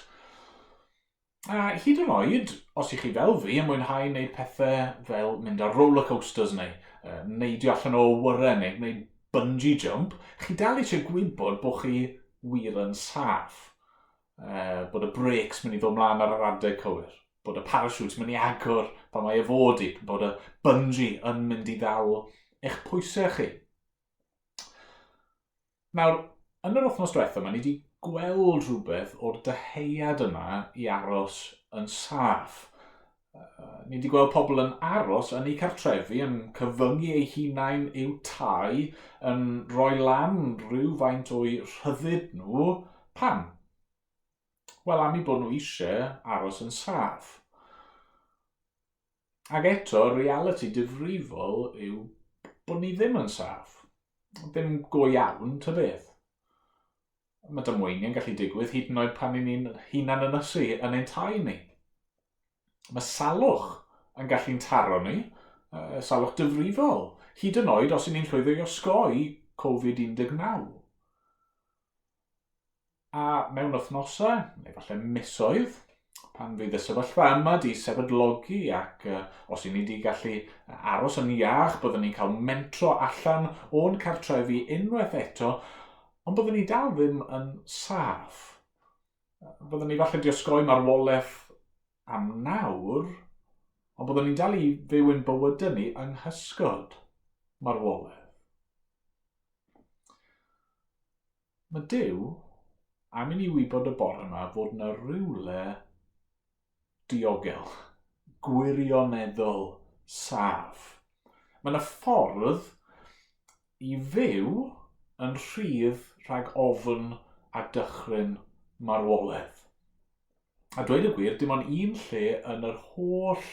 A hyd yn oed, os ych chi fel fi yn mwynhau wneud pethau fel mynd ar roller coasters neu neidio allan o awyren neu gwneud bungee jump, chi dal eisiau gwybod bod chi wir yn saff. Bod y brakes mynd i ddod mlaen ar yr adeg cywir. Bod y parachute yn mynd i agor pan mae e fod i, bod y bungee yn mynd i ddal eich pwysau chi. Nawr, yn yr wythnos diwethaf yma, ni wedi gweld rhywbeth o'r dyheuad yma i aros yn saff. Ni wedi gweld pobl yn aros yn eu cartrefi, yn cyfyngu eu hunain i'w tai, yn rhoi lan rhywfaint o'u rhyddid nhw. Pam? Wel, am eu bod nhw eisiau aros yn saff. Ac eto, realiti difrifol yw bod ni ddim yn saff. Ddim go iawn, ta beth. Mae damweiniau'n gallu digwydd hyd yn oed pan ni'n hunan ynysu yn ein tai ni. Mae salwch yn gallu'n taro ni, salwch difrifol, hyd yn oed os y'n ni'n llwyddo i osgoi Covid-19. A mewn wythnosau, neu falle misoedd, pan fydd y sefyllfa yma di sefydlogi ac os i ni di gallu aros yn iach, byddwn ni'n cael mentro allan o'n cartrefi unwaith eto, ond byddwn ni dal ddim yn saff. Byddwn ni falle di osgoi marwolaeth am nawr, ond byddwn ni'n dal i fyw ein bywydau ni yng nghysgod marwolaeth. Mae Duw am i ni wybod y bore yma fod yna rywle diogel, gwirioneddol saff. Mae yna ffordd i fyw yn rhydd rhag ofn a dychryn marwolaeth. A dweud y gwir, dim ond un lle yn yr holl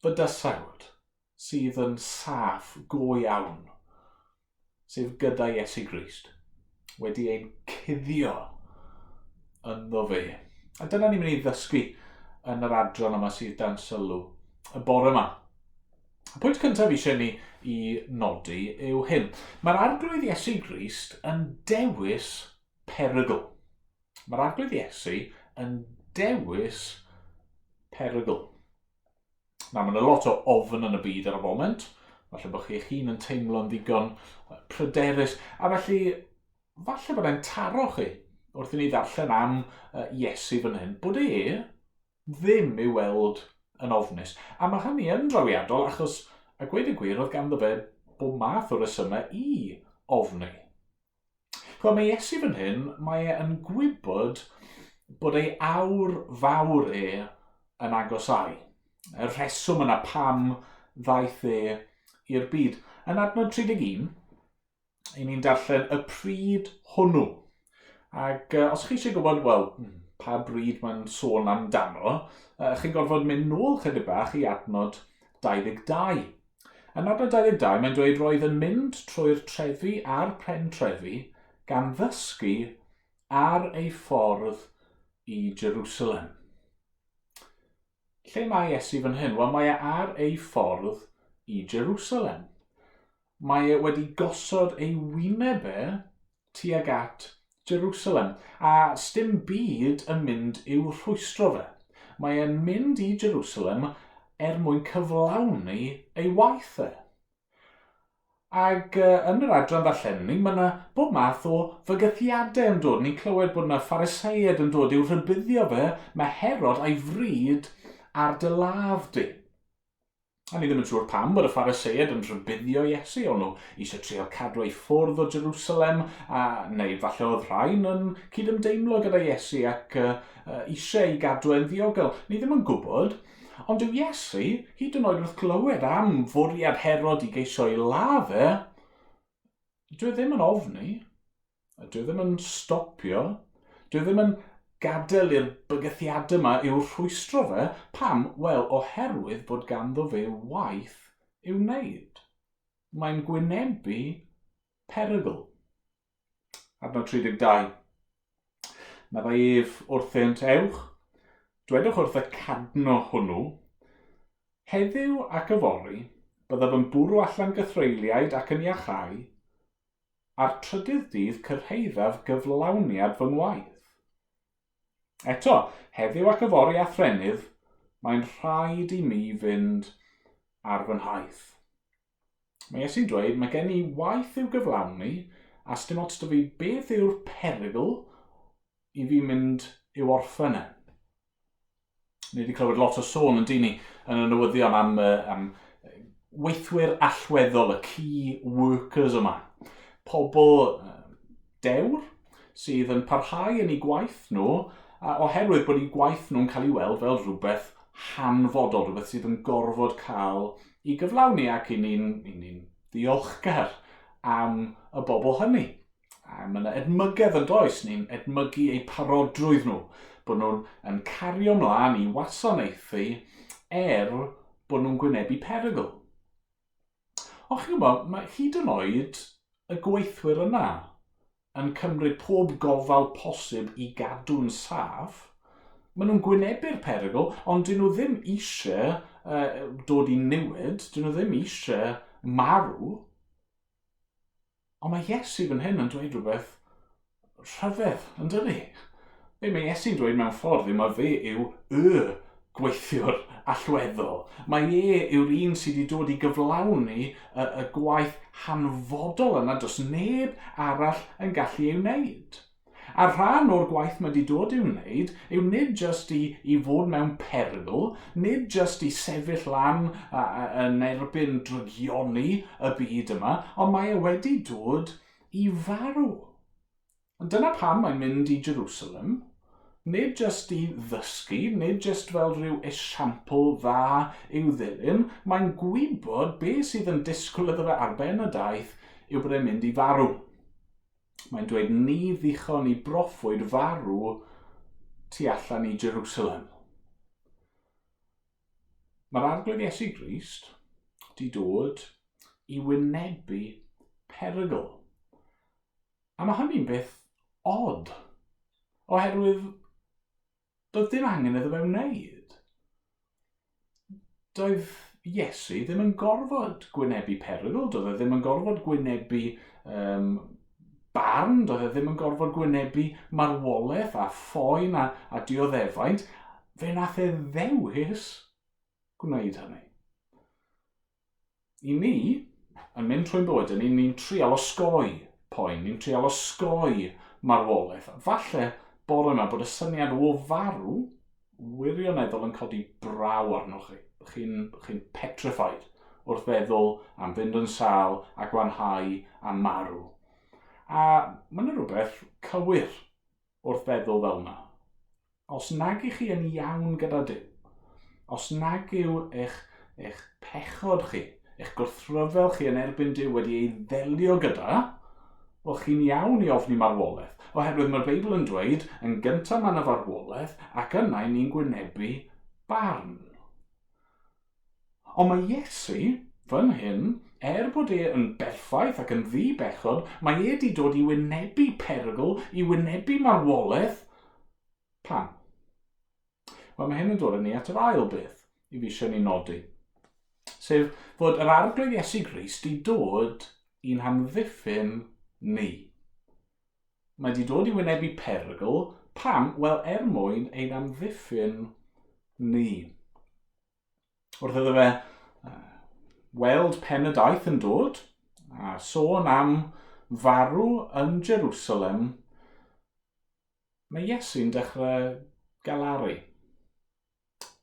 bydysawd sydd yn saff go iawn, sef gyda Iesu Grist, wedi ein cuddio ynddo fe. A dyna ni'n mynd i ddysgu yn yr adran yma sydd dan sylw y bore yma. Y pwynt cyntaf eisiau ni i nodi yw hyn. Mae'r Arglwydd Iesu Grist yn dewis perygl. Mae'r Arglwydd Iesu yn dewis perygl. Na, mae yna lot o ofn yn y byd ar y foment. Falle bod chi eich hun yn teimlo'n ddigon pryderus. A felly, falle bod e'n taro chi wrth i ni ddarllen am Iesu fan hyn, bod e ddim i'w weld yn ofnus. A mae hynny yn drawiadol achos, a gweud y gwir, oedd ganddo fe bob math o resymau i ofni. Chwa, mae Iesu fan hyn, mae e yn gwybod bod ei awr fawr e yn agosáu. Y rheswm yna pam ddaeth e i'r byd. Yn adnod 31, i ni'n darllen y pryd hwnnw. Ac os chi eisiau gwybod, wel, pa bryd mae'n sôn amdano, chi'n gorfod mynd nôl chydig bach i adnod 22. Yn adnod 22, mae'n dweud roedd yn mynd trwy'r trefi a'r pentrefi gan ddysgu ar ei ffordd i Jerusalem. Lle mae Iesu fan hyn? Wel, mae e ar ei ffordd i Jerusalem. Mae e wedi gosod ei wyneb e tuag at Jerusalem, a sdim byd yn mynd i'w rhwystro fe. Mae e'n mynd i Jerusalem er mwyn cyflawni ei waith e. Ac yn yr adran ddarllen ni, mae yna bob math o fygythiadau yn dod. Ni'n clywed bod yna Phariseiaid yn dod i'w rhybuddio fe, mae Herod a'i fryd ar dy ladd di. A ni ddim yn siŵr pam bod y Phariseaid yn rhybuddio Iesu, o'n nhw eisiau trial cadw ei ffwrdd o Jerusalem, a, neu falle oedd rhain yn cydymdeimlo gyda Iesu ac eisiau ei gadw e'n ddiogel. Ni ddim yn gwybod, ond dyw Iesu, hyd yn oed wrth glywed am fwriad Herod i geisio ei ladd e, dyw e ddim yn ofni. Dyw e ddim yn stopio. Dyw e ddim yn gadael i'r bygythiadau yma i'w rhwystro fe. Pam? Wel, oherwydd bod ganddo fe waith i'w wneud. Mae'n gwynebu perygl. Adnod 32. Meddai ef wrthynt, ewch, dwedwch wrth y cadno hwnnw, heddiw ac yfory, byddaf yn bwrw allan gythreuliaid ac yn iachau, A'r trydydd dydd cyrhaeddaf gyflawniad fy ngwaith. Eto, heddiw ac yfory a thrennydd, mae'n rhaid i mi fynd ar fy nhaith. Mae Iesu'n dweud, mae gen i waith i'w gyflawni, a sdim ots 'da fi beth yw'r perygl i fi mynd i'w orffen e. Ni wedi clywed lot o sôn yn dyn ni yn y newyddion am, am weithwyr allweddol, y key workers yma. Pobl dewr sydd yn parhau yn eu gwaith nhw a oherwydd bod eu gwaith nhw'n cael ei weld fel rhywbeth hanfodol, rhywbeth sydd yn gorfod cael ei gyflawni ac i ni'n ni ddiolchgar am y bobl hynny. A mae yna edmygedd yn does, ni'n edmygu eu parodrwydd nhw, bod nhw'n yn cario mlaen i wasanaethu er bod nhw'n gwynebu perygl. Ond chi'n gwybod, mae hyd yn oed y gweithwyr yna yn cymryd pob gofal posib i gadw'n saff. Maen nhw'n gwynebu'r perygl, ond dyn nhw ddim eisiau dod i niwed, dyn nhw ddim eisiau marw. Ond mae Iesu fan hyn yn dweud rhywbeth rhyfedd, yn dydi? Be mae Iesu'n dweud mewn ffordd yw mae fe yw y gweithiwr allweddol. Mae e yw'r un sydd wedi dod i gyflawni y, y gwaith hanfodol yna does neb arall yn gallu ei wneud. A rhan o'r gwaith mae 'di dod i'w wneud yw nid jyst i, i fod mewn perygl, nid jyst i sefyll lan a, a, yn erbyn drygioni y byd yma, ond mae e wedi dod i farw. Ond dyna pam mae'n mynd i Jerusalem, nid jyst i ddysgu, nid jyst fel rhyw esiampl dda i'w ddilyn, mae'n gwybod be sydd yn disgwyl iddo fe ar ben y daith yw bod e'n mynd i farw. Mae'n dweud ni ddichon i broffwyd farw tu allan i Jerusalem. Mae'r Arglwydd Iesu Grist di dod i wynebu perygl. A mae hynny'n beth od, oherwydd Doedd dim angen iddo fe wneud. Doedd Iesu ddim yn gorfod gwynebu perygl, doedd e ddim yn gorfod gwynebu um, barn, doedd e ddim yn gorfod gwynebu marwolaeth a phoen a, a dioddefaint. Fe nath e ddewis gwneud hynny. I ni, yn mynd trwy'n bywydau ni, ni'n trial osgoi poen, ni'n trial osgoi marwolaeth. Falle bore yma bod y syniad o farw wirioneddol yn codi braw arnoch chi. Chi'n chi petrified wrth feddwl am fynd yn sâl a gwanhau a marw. A mae yna rhywbeth cywir wrth feddwl fel yna. Os nag ych chi yn iawn gyda Duw, os nag yw eich, eich pechod chi, eich gwrthryfel chi yn erbyn Duw wedi ei ddelio gyda, wel chi'n iawn i ofni marwolaeth. Oherwydd mae'r Beibl yn dweud, yn gyntaf mae yna farwolaeth, ac yna ni'n gwynebu barn. Ond mae Iesu, fan hyn, er bod e yn berffaith ac yn ddi-bechod, mae e wedi dod i wynebu perygl, i wynebu marwolaeth. Pam? Wel, mae hyn yn dod â ni at yr ail beth i fi eisiau ni nodi. Sef fod yr Arglwydd Iesu Grist wedi dod i'n hamddiffyn ni. Mae wedi dod i wynebu perygl. Pam? Wel, er mwyn ein amddiffyn ni. Wrth iddo fe weld pen y daith yn dod, a sôn am farw yn Jerusalem, mae Iesu'n dechrau galaru.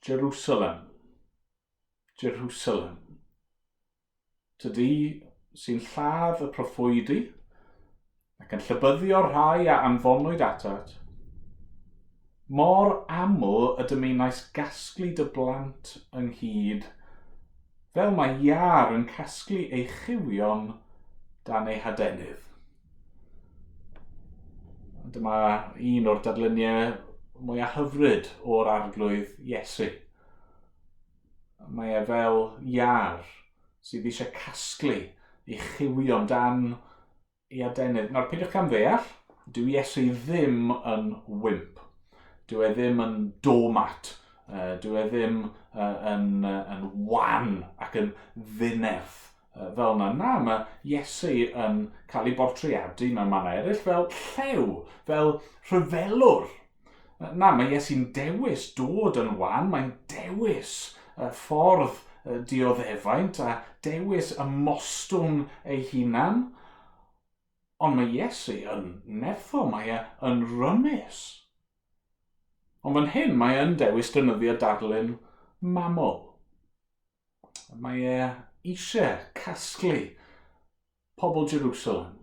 Jerusalem, Jerusalem. Tydi sy'n lladd y proffwydi ac yn llybyddio'r rhai a anfonwyd atat, mor aml y dymunais gasglu dy blant ynghyd, fel mae iâr yn casglu ei chywion dan ei hadenydd. Dyma un o'r dadluniau mwyaf hyfryd o'r Arglwydd Iesu. Mae e fel iâr sydd eisiau casglu ei chywion dan ei adenydd. Nawr, peidiwch cam ddeall, dyw Iesu ddim yn wimp. Dyw e ddim yn doormat. Dyw e ddim yn, yn wan ac yn ddinerth fel yna. Na, mae Iesu yn cael ei bortreadu mewn mannau eraill fel llew, fel rhyfelwr. Na, mae Iesu'n dewis dod yn wan, mae'n dewis y ffordd dioddefaint a dewis ymostwng ei hunan. Ond mae Iesu yn nerthol, mae e yn rymus. Ond fan hyn mae yn dewis defnyddio darlun mamol. Mae e eisiau casglu pobl Jerusalem.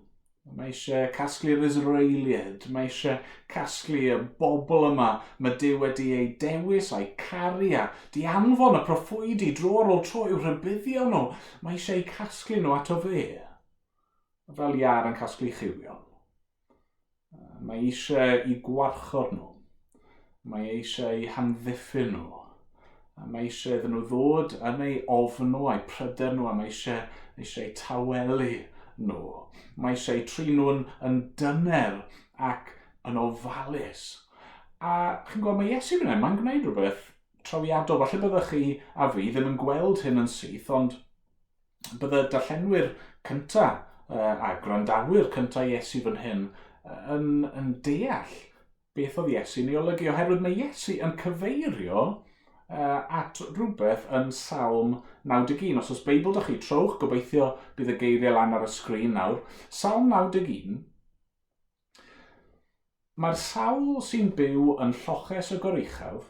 Mae eisiau casglu'r Israeliaid. Mae eisiau casglu y bobl yma mae Duw wedi ei dewis a'i caru a di anfon y proffwydi dro ar ôl tro i'w rhybuddio nhw. Mae eisiau eu casglu nhw ato fe. Fel iâr yn casglu chywion. Mae eisiau eu gwarchod nhw. Mae eisiau eu hamddiffyn nhw. Mae eisiau iddyn nhw ddod yn eu ofn nhw a'u pryder nhw a mae eisiau, eisiau eu tawelu nhw. Mae eisiau eu trin nhw'n yn dyner ac yn ofalus. A chi'n gweld, mae Iesu fan hyn, mae'n gwneud rhywbeth trawiadol. Falle byddwch chi a fi ddim yn gweld hyn yn syth, ond bydde darllenwyr cynta a gwrandawyr cynta Iesu fan hyn yn, yn deall beth oedd Iesu'n ei olygu, oherwydd mae Iesu yn cyfeirio at rhywbeth yn Salm 91. Os oes Beibl da chi, trowch, gobeithio bydd y geiriau lan ar y sgrin nawr. Salm 91, Mae'r sawl sy'n byw yn lloches y goruchaf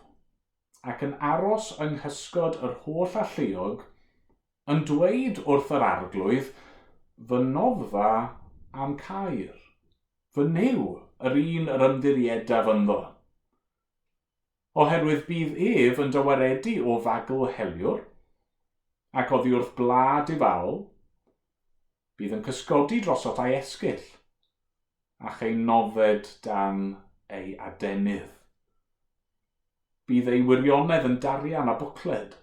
ac yn aros yng nghysgod yr holl alluog, yn dweud wrth yr Arglwydd, Fy noddfa a'm caer, fy Nuw, yr un yr ymddiriedaf ynddo. Oherwydd bydd ef yn dy waredu o fagl heliwr, ac oddi wrth bla difaol, bydd yn cysgodi drosot a'i esgyll, a chei nodded dan ei adenydd. Bydd ei wirionedd yn darian a bwcled.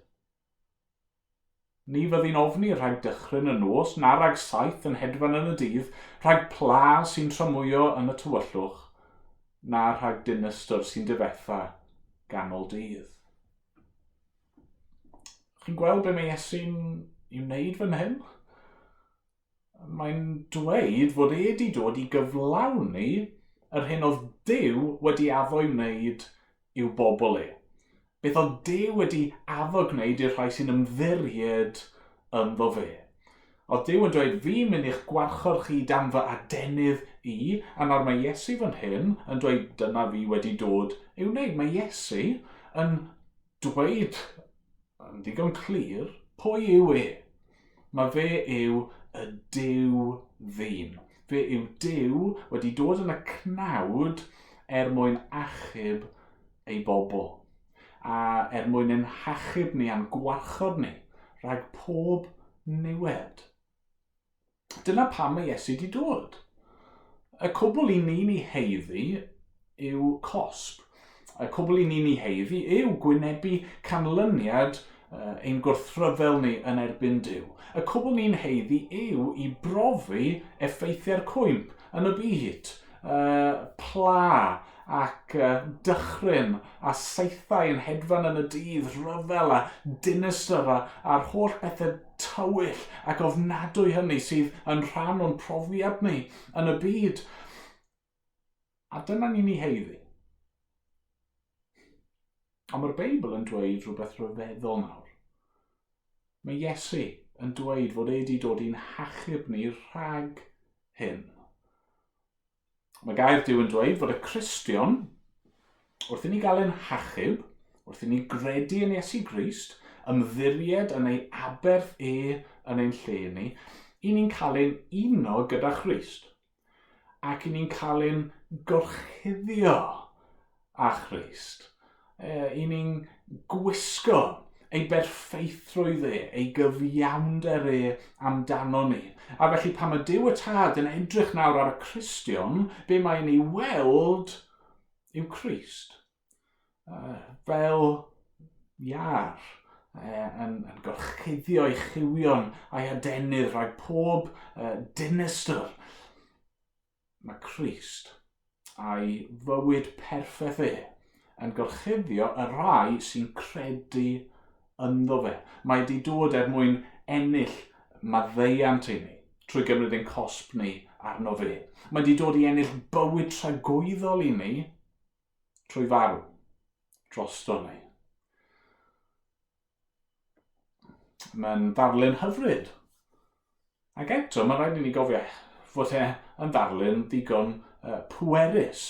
Ni fyddi'n ofni rhag dychryn y nos, na rhag saeth yn hedfan yn y dydd, rhag pla sy'n tramwyo yn y tywyllwch, na rhag dinystr sy'n difetha ganol dydd. Chi'n gweld be mae Iesu'n ei wneud fan hyn? Mae'n dweud fod e wedi dod i gyflawni yr hyn oedd Duw wedi addo i wneud i'w bobl e. Beth oedd Duw wedi addo gwneud i'r rhai sy'n ymddiried ynddo fe. Oedd Duw yn dweud, fi'n mynd i'ch gwarchod chi dan fy adenydd i, a nawr mae Iesu fan hyn yn dweud, dyna fi wedi dod i'w wneud. Mae Iesu yn dweud yn ddigon clir pwy yw e. Mae fe yw y Duw ddyn. Fe yw Duw wedi dod yn y cnawd er mwyn achub ei bobl. A er mwyn ein hachub ni a'n gwarchod ni rhag pob niwed. Dyna pam mae Iesu wedi dod. Y cwbl i ni'n ei heiddi yw cosb. Y cwbl i ni'n ei heiddi yw gwynebu canlyniad ein gwrthryfel ni yn erbyn Duw. Y cwbl ni'n heiddi yw i brofi effeithiau'r cwymp yn y byd, pla ac dychryn a saethau yn hedfan yn y dydd, rhyfel a dinistr a, a'r holl bethau tywyll ac ofnadwy hynny sydd yn rhan o'n profiad ni yn y byd. A dyna ni'n ei heiddi. Ond mae'r Beibl yn dweud rhywbeth rhyfeddol nawr. Mae Iesu yn dweud fod e wedi dod i'n hachub ni rhag hyn. Mae gair Duw yn dweud fod y Cristion, wrth i ni gael ein hachub, wrth i ni gredu yn Iesu Grist, ymddiried yn ei aberth e yn ein lle ni, i ni'n cael ein uno gyda Christ. Ac i ni'n cael ein gorchuddio â Christ. I ni'n gwisgo ei berffeithrwydd e, ei gyfiawnder e amdano ni. A felly pan mae Duw y Tad yn edrych nawr ar y Cristion, be mae'n ei weld yw Crist. Fel iar yn, yn gorchuddio ei chywion a'i adenydd rhag pob dinistr. Mae Crist a'i fywyd perffaith e yn gorchuddio y rhai sy'n credu ynddo fe. Mae wedi dod er mwyn ennill maddeuant i ni trwy gymryd ein cosb ni arno fe. Mae wedi dod i ennill bywyd tragwyddol i ni trwy farw drosto ni. Mae'n ddarlun hyfryd. Ac eto, mae'n rhaid i ni gofio fod e yn ddarlun digon pwerus.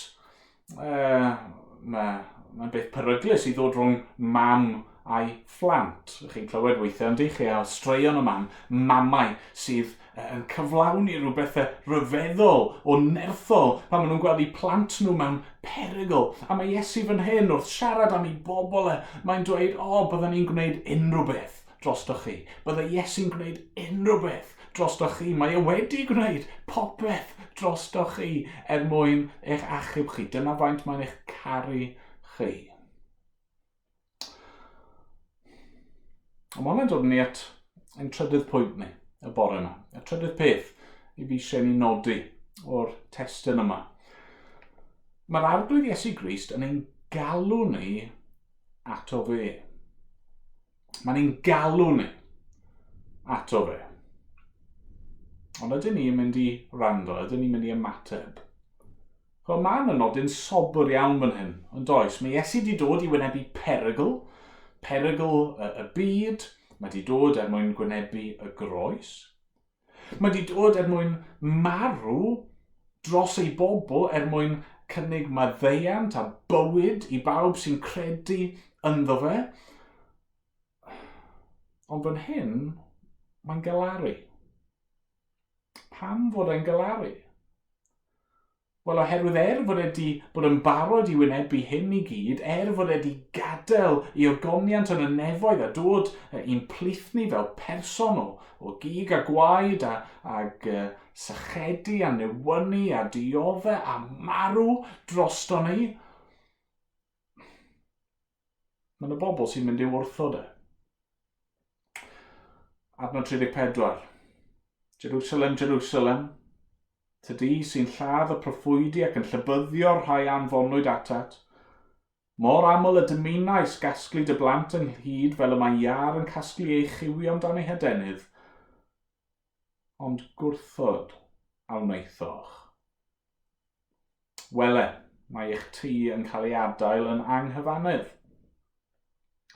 Mae Mae'n beth peryglus i ddod rhwng mam a'i phlant. Chi'n clywed weithiau yn chi a straeon y mam, mamau sydd yn cyflawni rhyw bethau rhyfeddol o nerthol pan maen nhw'n gweld eu plant nhw mewn perygl. A mae Iesu fan hyn wrth siarad am ei bobl e, mae'n dweud, o, oh, byddwn ni'n gwneud unrhyw beth drostoch chi. Bydde Iesu'n gwneud unrhyw beth drostoch chi. Mae e wedi gwneud popeth drostoch chi er mwyn eich achub chi. Dyna faint mae'n eich caru chi. Ond mae hwnna'n dod ni at ein trydydd pwynt ni y bore yma. Y trydydd peth i fi eisiau ni nodi o'r testun yma. Mae'r Arglwydd Iesu Grist yn ein galw ni ato fe. Mae'n ein galw ni ato fe. Ond ydyn ni'n mynd i rando, ydyn ni'n mynd i ymateb? Wel, mae yna nodyn sobr iawn fan hyn, ond does? Mae Iesu wedi dod i wynebu perygl, perygl y, y byd, mae wedi dod er mwyn gwynebu y groes. Mae wedi dod er mwyn marw dros ei bobl er mwyn cynnig maddeuant a bywyd i bawb sy'n credu ynddo fe. Ond fan hyn, mae'n galaru. Pam fod e'n galaru? Wel, oherwydd er fod e wedi bod yn barod i wynebu hyn i gyd, er fod e wedi gadael ei ogoniant yn y nefoedd a dod i'n plith ni fel person o, o gig a gwaed a, ag uh, sychedu a newynu a diodde a marw drosto ni, Mae yna bobl sy'n mynd i'w wrthod e. Adnod 34. Jerusalem, Jerusalem, tydi sy'n lladd y proffwydi ac yn llybyddio'r rhai anfonwyd atat. Mor aml y dymunais gasglu dy blant ynghyd fel y mae iâr yn casglu ei chywion dan ei hadenydd, ond gwrthod a wnaethoch. Wele, mae eich tŷ yn cael ei adael yn anghyfannedd.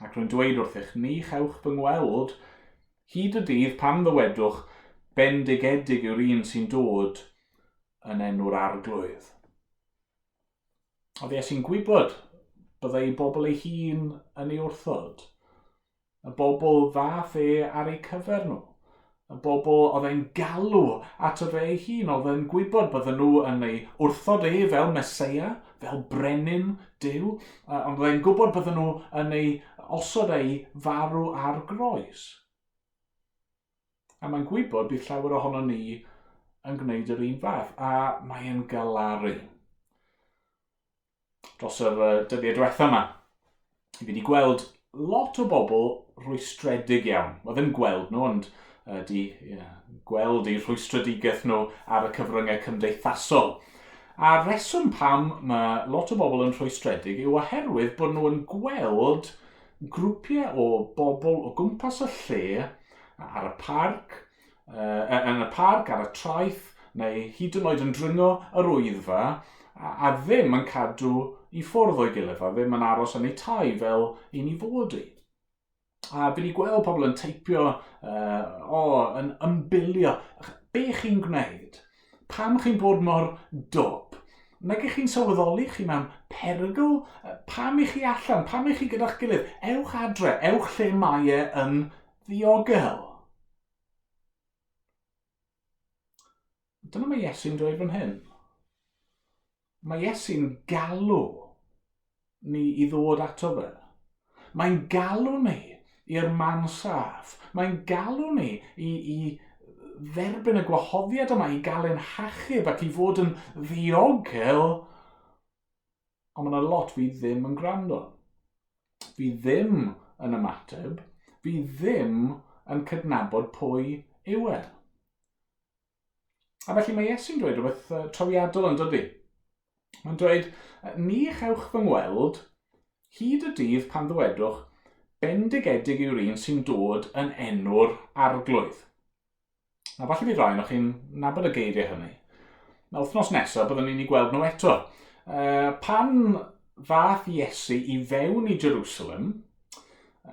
Ac rwy'n dweud wrthych, ni chewch fy ngweld hyd y dydd pan ddywedwch, bendigedig yw'r un sy'n dod yn enw'r arglwydd. Oedd Iesu'n gwybod byddai ei bobl ei hun yn ei wrthod. Y bobl ddath e ar eu cyfer nhw. Y bobl oedd e'n galw ato fe ei hun, oedd e'n gwybod bydden nhw yn ei wrthod e fel Meseia, fel brenin Duw, ond oedd e'n gwybod bydden nhw yn ei osod ei farw ar groes. A mae'n gwybod bydd llawer ohono ni yn gwneud yr un fath, a mae'n galaru. Dros yr dyddiau diwetha yma, fi wedi gweld lot o bobl rhwystredig iawn. Wel, ddim gweld nhw, ond di yeah, gweld eu rhwystredigaeth nhw ar y cyfryngau cymdeithasol. A reswm pam mae lot o bobl yn rhwystredig yw oherwydd bod nhw yn gweld grwpiau o bobl o gwmpas y lle, ar y parc, yn y parc, ar y traeth, neu hyd yn oed yn dringo yr wyddfa, a, a ddim yn cadw i ffwrdd o'i gilydd, a ddim yn aros yn eu tai fel i ni fod i. A fi wedi gweld pobl yn teipio, o, yn ymbilio. Be chi'n gwneud? Pam chi'n bod mor dwp? Nag ych chi'n sylweddoli chi mewn perygl? Pam i chi allan? Pam i chi gyda'ch gilydd? Ewch adre, ewch lle mae e yn ddiogel. Dyna mae Iesu'n dweud fan hyn. Mae Iesu'n galw ni i ddod ato fe. Mae'n galw ni i'r man saff. Mae'n galw ni i, i dderbyn y gwahoddiad yma i gael ein hachub ac i fod yn ddiogel. Ond mae yna lot fi ddim yn gwrando. Fi ddim yn ymateb. Fi ddim yn cydnabod pwy yw e. A felly mae Iesu'n dweud rhywbeth trawiadol yn dydy. Mae'n dweud, ni chewch fy ngweld hyd y dydd pan ddywedwch, bendigedig yw'r un sy'n dod yn enw'r arglwydd. Na, falle bydd rhai o'ch chi'n nabod y geiriau hynny. Na, wythnos nesaf byddwn ni'n ei gweld nhw eto. Pan ddath Iesu i fewn i Jerusalem,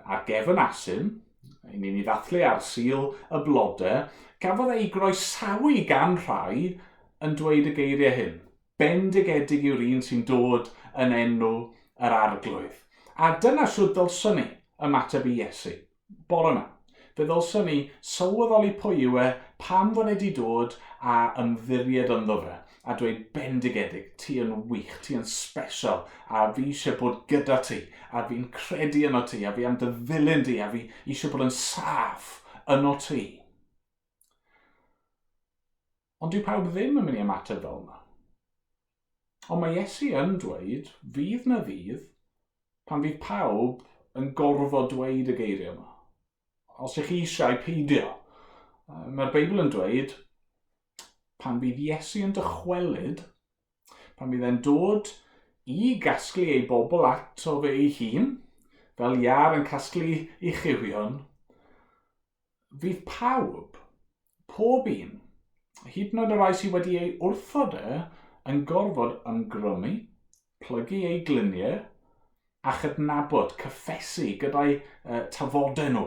ar gefn asyn, i ni'n ei ddathlu ar Sul y Blode, gafodd ei groesawu gan rhai yn dweud y geiriau hyn. Bendigedig yw'r un sy'n dod yn enw yr Arglwydd. A dyna shwd ddylswn ni ymateb i Iesu. Bore yma. Fe ddylswn ni sylweddoli pwy yw e, pam fod e wedi dod a ymddiried ynddo fe, a dweud bendigedig, ti yn wych, ti yn special, a fi eisiau bod gyda ti, a fi'n credu yno ti, a fi am dy ddilyn di, a fi eisiau bod yn saff yno ti. Ond dyw pawb ddim yn mynd i ymateb fel yna. Ond mae Iesu yn dweud, fydd na ddydd, pan fydd pawb yn gorfod dweud y geiriau yma. Os ych chi eisiau peidio. Mae'r Beibl yn dweud, pan fydd Iesu yn dychwelyd, pan fydd e'n dod i gasglu ei bobl ato fe ei hun, fel iâr yn casglu ei chywion, Fydd pawb, pob un, hyd yn oed y rhai sydd wedi ei wrthod e, yn gorfod ymgrymu, plygu eu gliniau, a chydnabod, cyffesu gyda'i tafodau nhw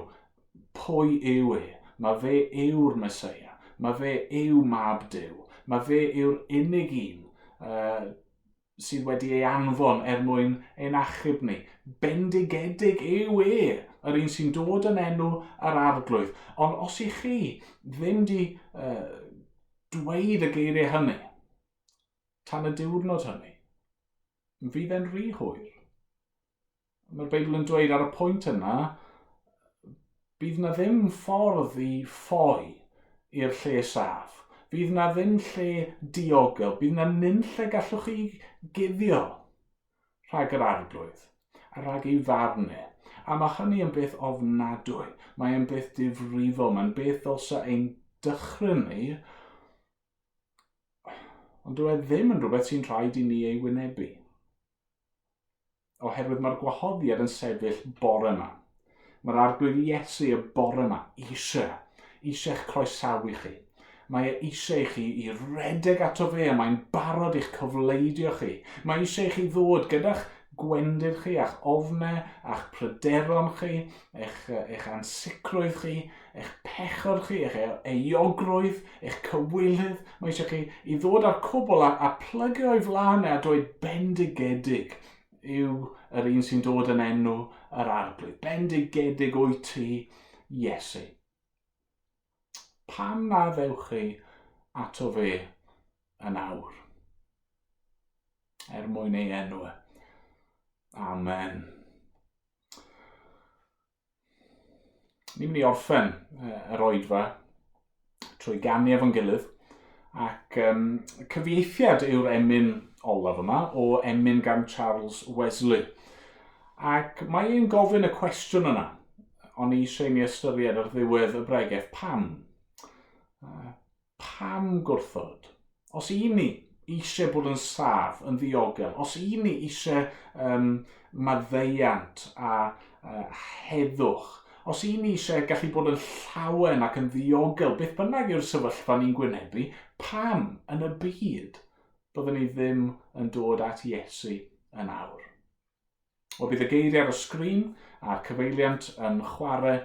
pwy yw e. Mae fe yw'r Meseia. Mae fe yw Mab Duw. Mae fe yw'r unig un sydd wedi ei anfon er mwyn ein achub ni. Bendigedig yw e, yr un sy'n dod yn enw yr Arglwydd. Ond os i chi ddim di dweud y geiriau hynny, tan y diwrnod hynny, fydd e'n rhy hwyr. Mae'r Beibl yn dweud ar y pwynt yna, bydd na ddim ffordd i ffoi i'r lle saff. Fydd na ddim lle diogel. Bydd na nunlle gallwch chi guddio rhag yr Arglwydd a rhag ei farn e. A mae hynny yn beth ofnadwy. Mae e'n beth difrifol. Mae'n beth ddylsa ein dychryn ni. Ond dyw e ddim yn rhywbeth sy'n rhaid i ni ei wynebu. Oherwydd mae'r gwahoddiad yn sefyll bore yma. Mae'r Arglwydd Iesu y bore yma eisiau, eisiau'ch croesawu chi. Mae e eisiau i chi i redeg ato fe a mae'n barod i'ch cofleidio chi. Mae eisiau i chi ddod gyda'ch gwendid chi, a'ch ofnau, a'ch pryderon chi, eich, eich ansicrwydd chi, eich pechod chi, eich euogrwydd, eich cywilydd. Mae eisiau chi i ddod â'r cwbl a, a plygu o'i flaen e a dweud bendigedig yw yr un sy'n dod yn enw yr Arglwydd. Bendigedig wyt ti, Iesu. Pam na ddewch chi ato fe yn awr? Er mwyn ei enw. E. Amen. Ni'n mynd i orffen yr oedfa trwy ganu efo'n gilydd ac cyfieithiad yw'r emyn olaf yma o emyn gan Charles Wesley. Ac mae e'n gofyn y cwestiwn yna, o'n i eisiau i ni ystyried ar ddiwedd y bregeth, pam? Pam gwrthod? Os i ni eisiau bod yn saff, yn ddiogel, os i ni eisiau maddeuant a heddwch, os i ni eisiau gallu bod yn llawen ac yn ddiogel, beth bynnag yw'r sefyllfa ni'n gwynebu, pam yn y byd byddwn ni ddim yn dod at Iesu yn awr? Wel, bydd y geiriau ar y sgrin a'r cyfeiliant yn chwarae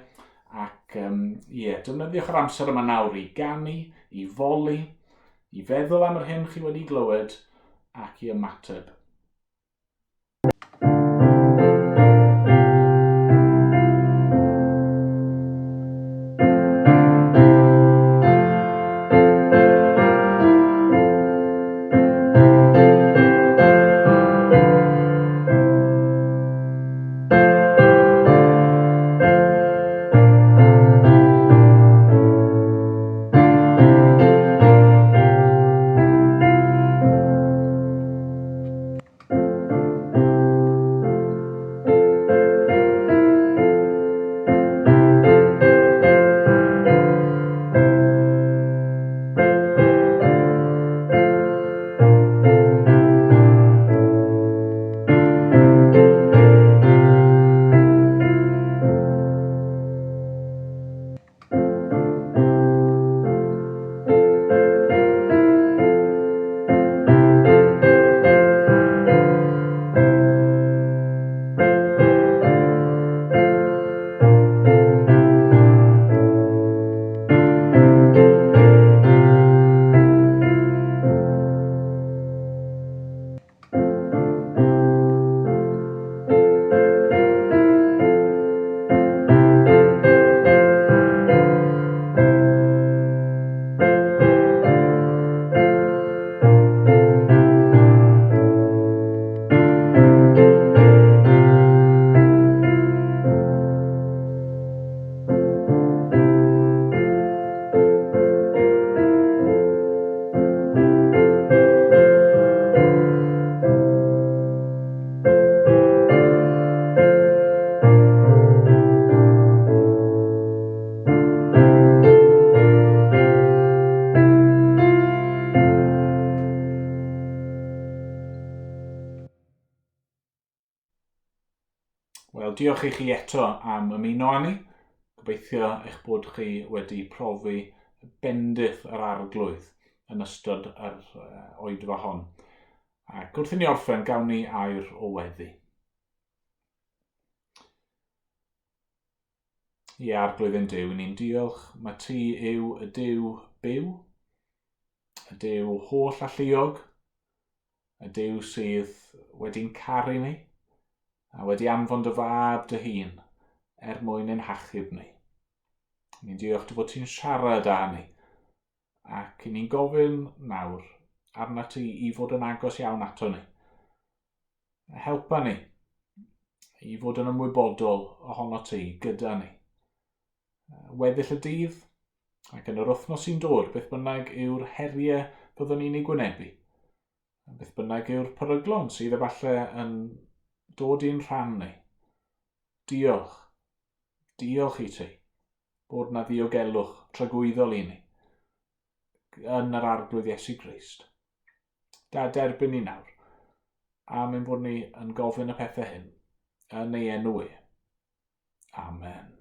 ac ie, defnyddiwch yr amser yma nawr i ganu, i foli, i feddwl am yr hyn chi wedi glywed ac i ymateb. Wel, diolch i chi eto am ymuno â ni. Gobeithio eich bod chi wedi profi bendith yr arglwydd yn ystod yr oedfa hon. Ac wrth i ni orffen, gawn ni air o weddi. Ie, arglwydd ein Duw, ni'n diolch, mae ti yw y Duw byw, y Duw holl alluog, y Duw sydd wedi'n caru ni, a wedi anfon dy fab dy hun er mwyn ein hachub ni. Ni'n diolch dy fod ti'n siarad â ni, ac i ni'n gofyn nawr arna ti i fod yn agos iawn ato ni. Helpa ni i fod yn ymwybodol ohono ti gyda ni. Weddill y dydd ac yn yr wythnos sy'n dod, beth bynnag yw'r heriau byddwn ni'n ei gwynebu, beth bynnag yw'r peryglon sydd efallai yn dod i'n rhan ni. Diolch. Diolch i ti bod na ddiogelwch tragwyddol i ni yn yr Arglwydd Iesu Grist. Da derbyn ni nawr, am ein bod ni yn gofyn y pethau hyn yn ei enw e. Amen.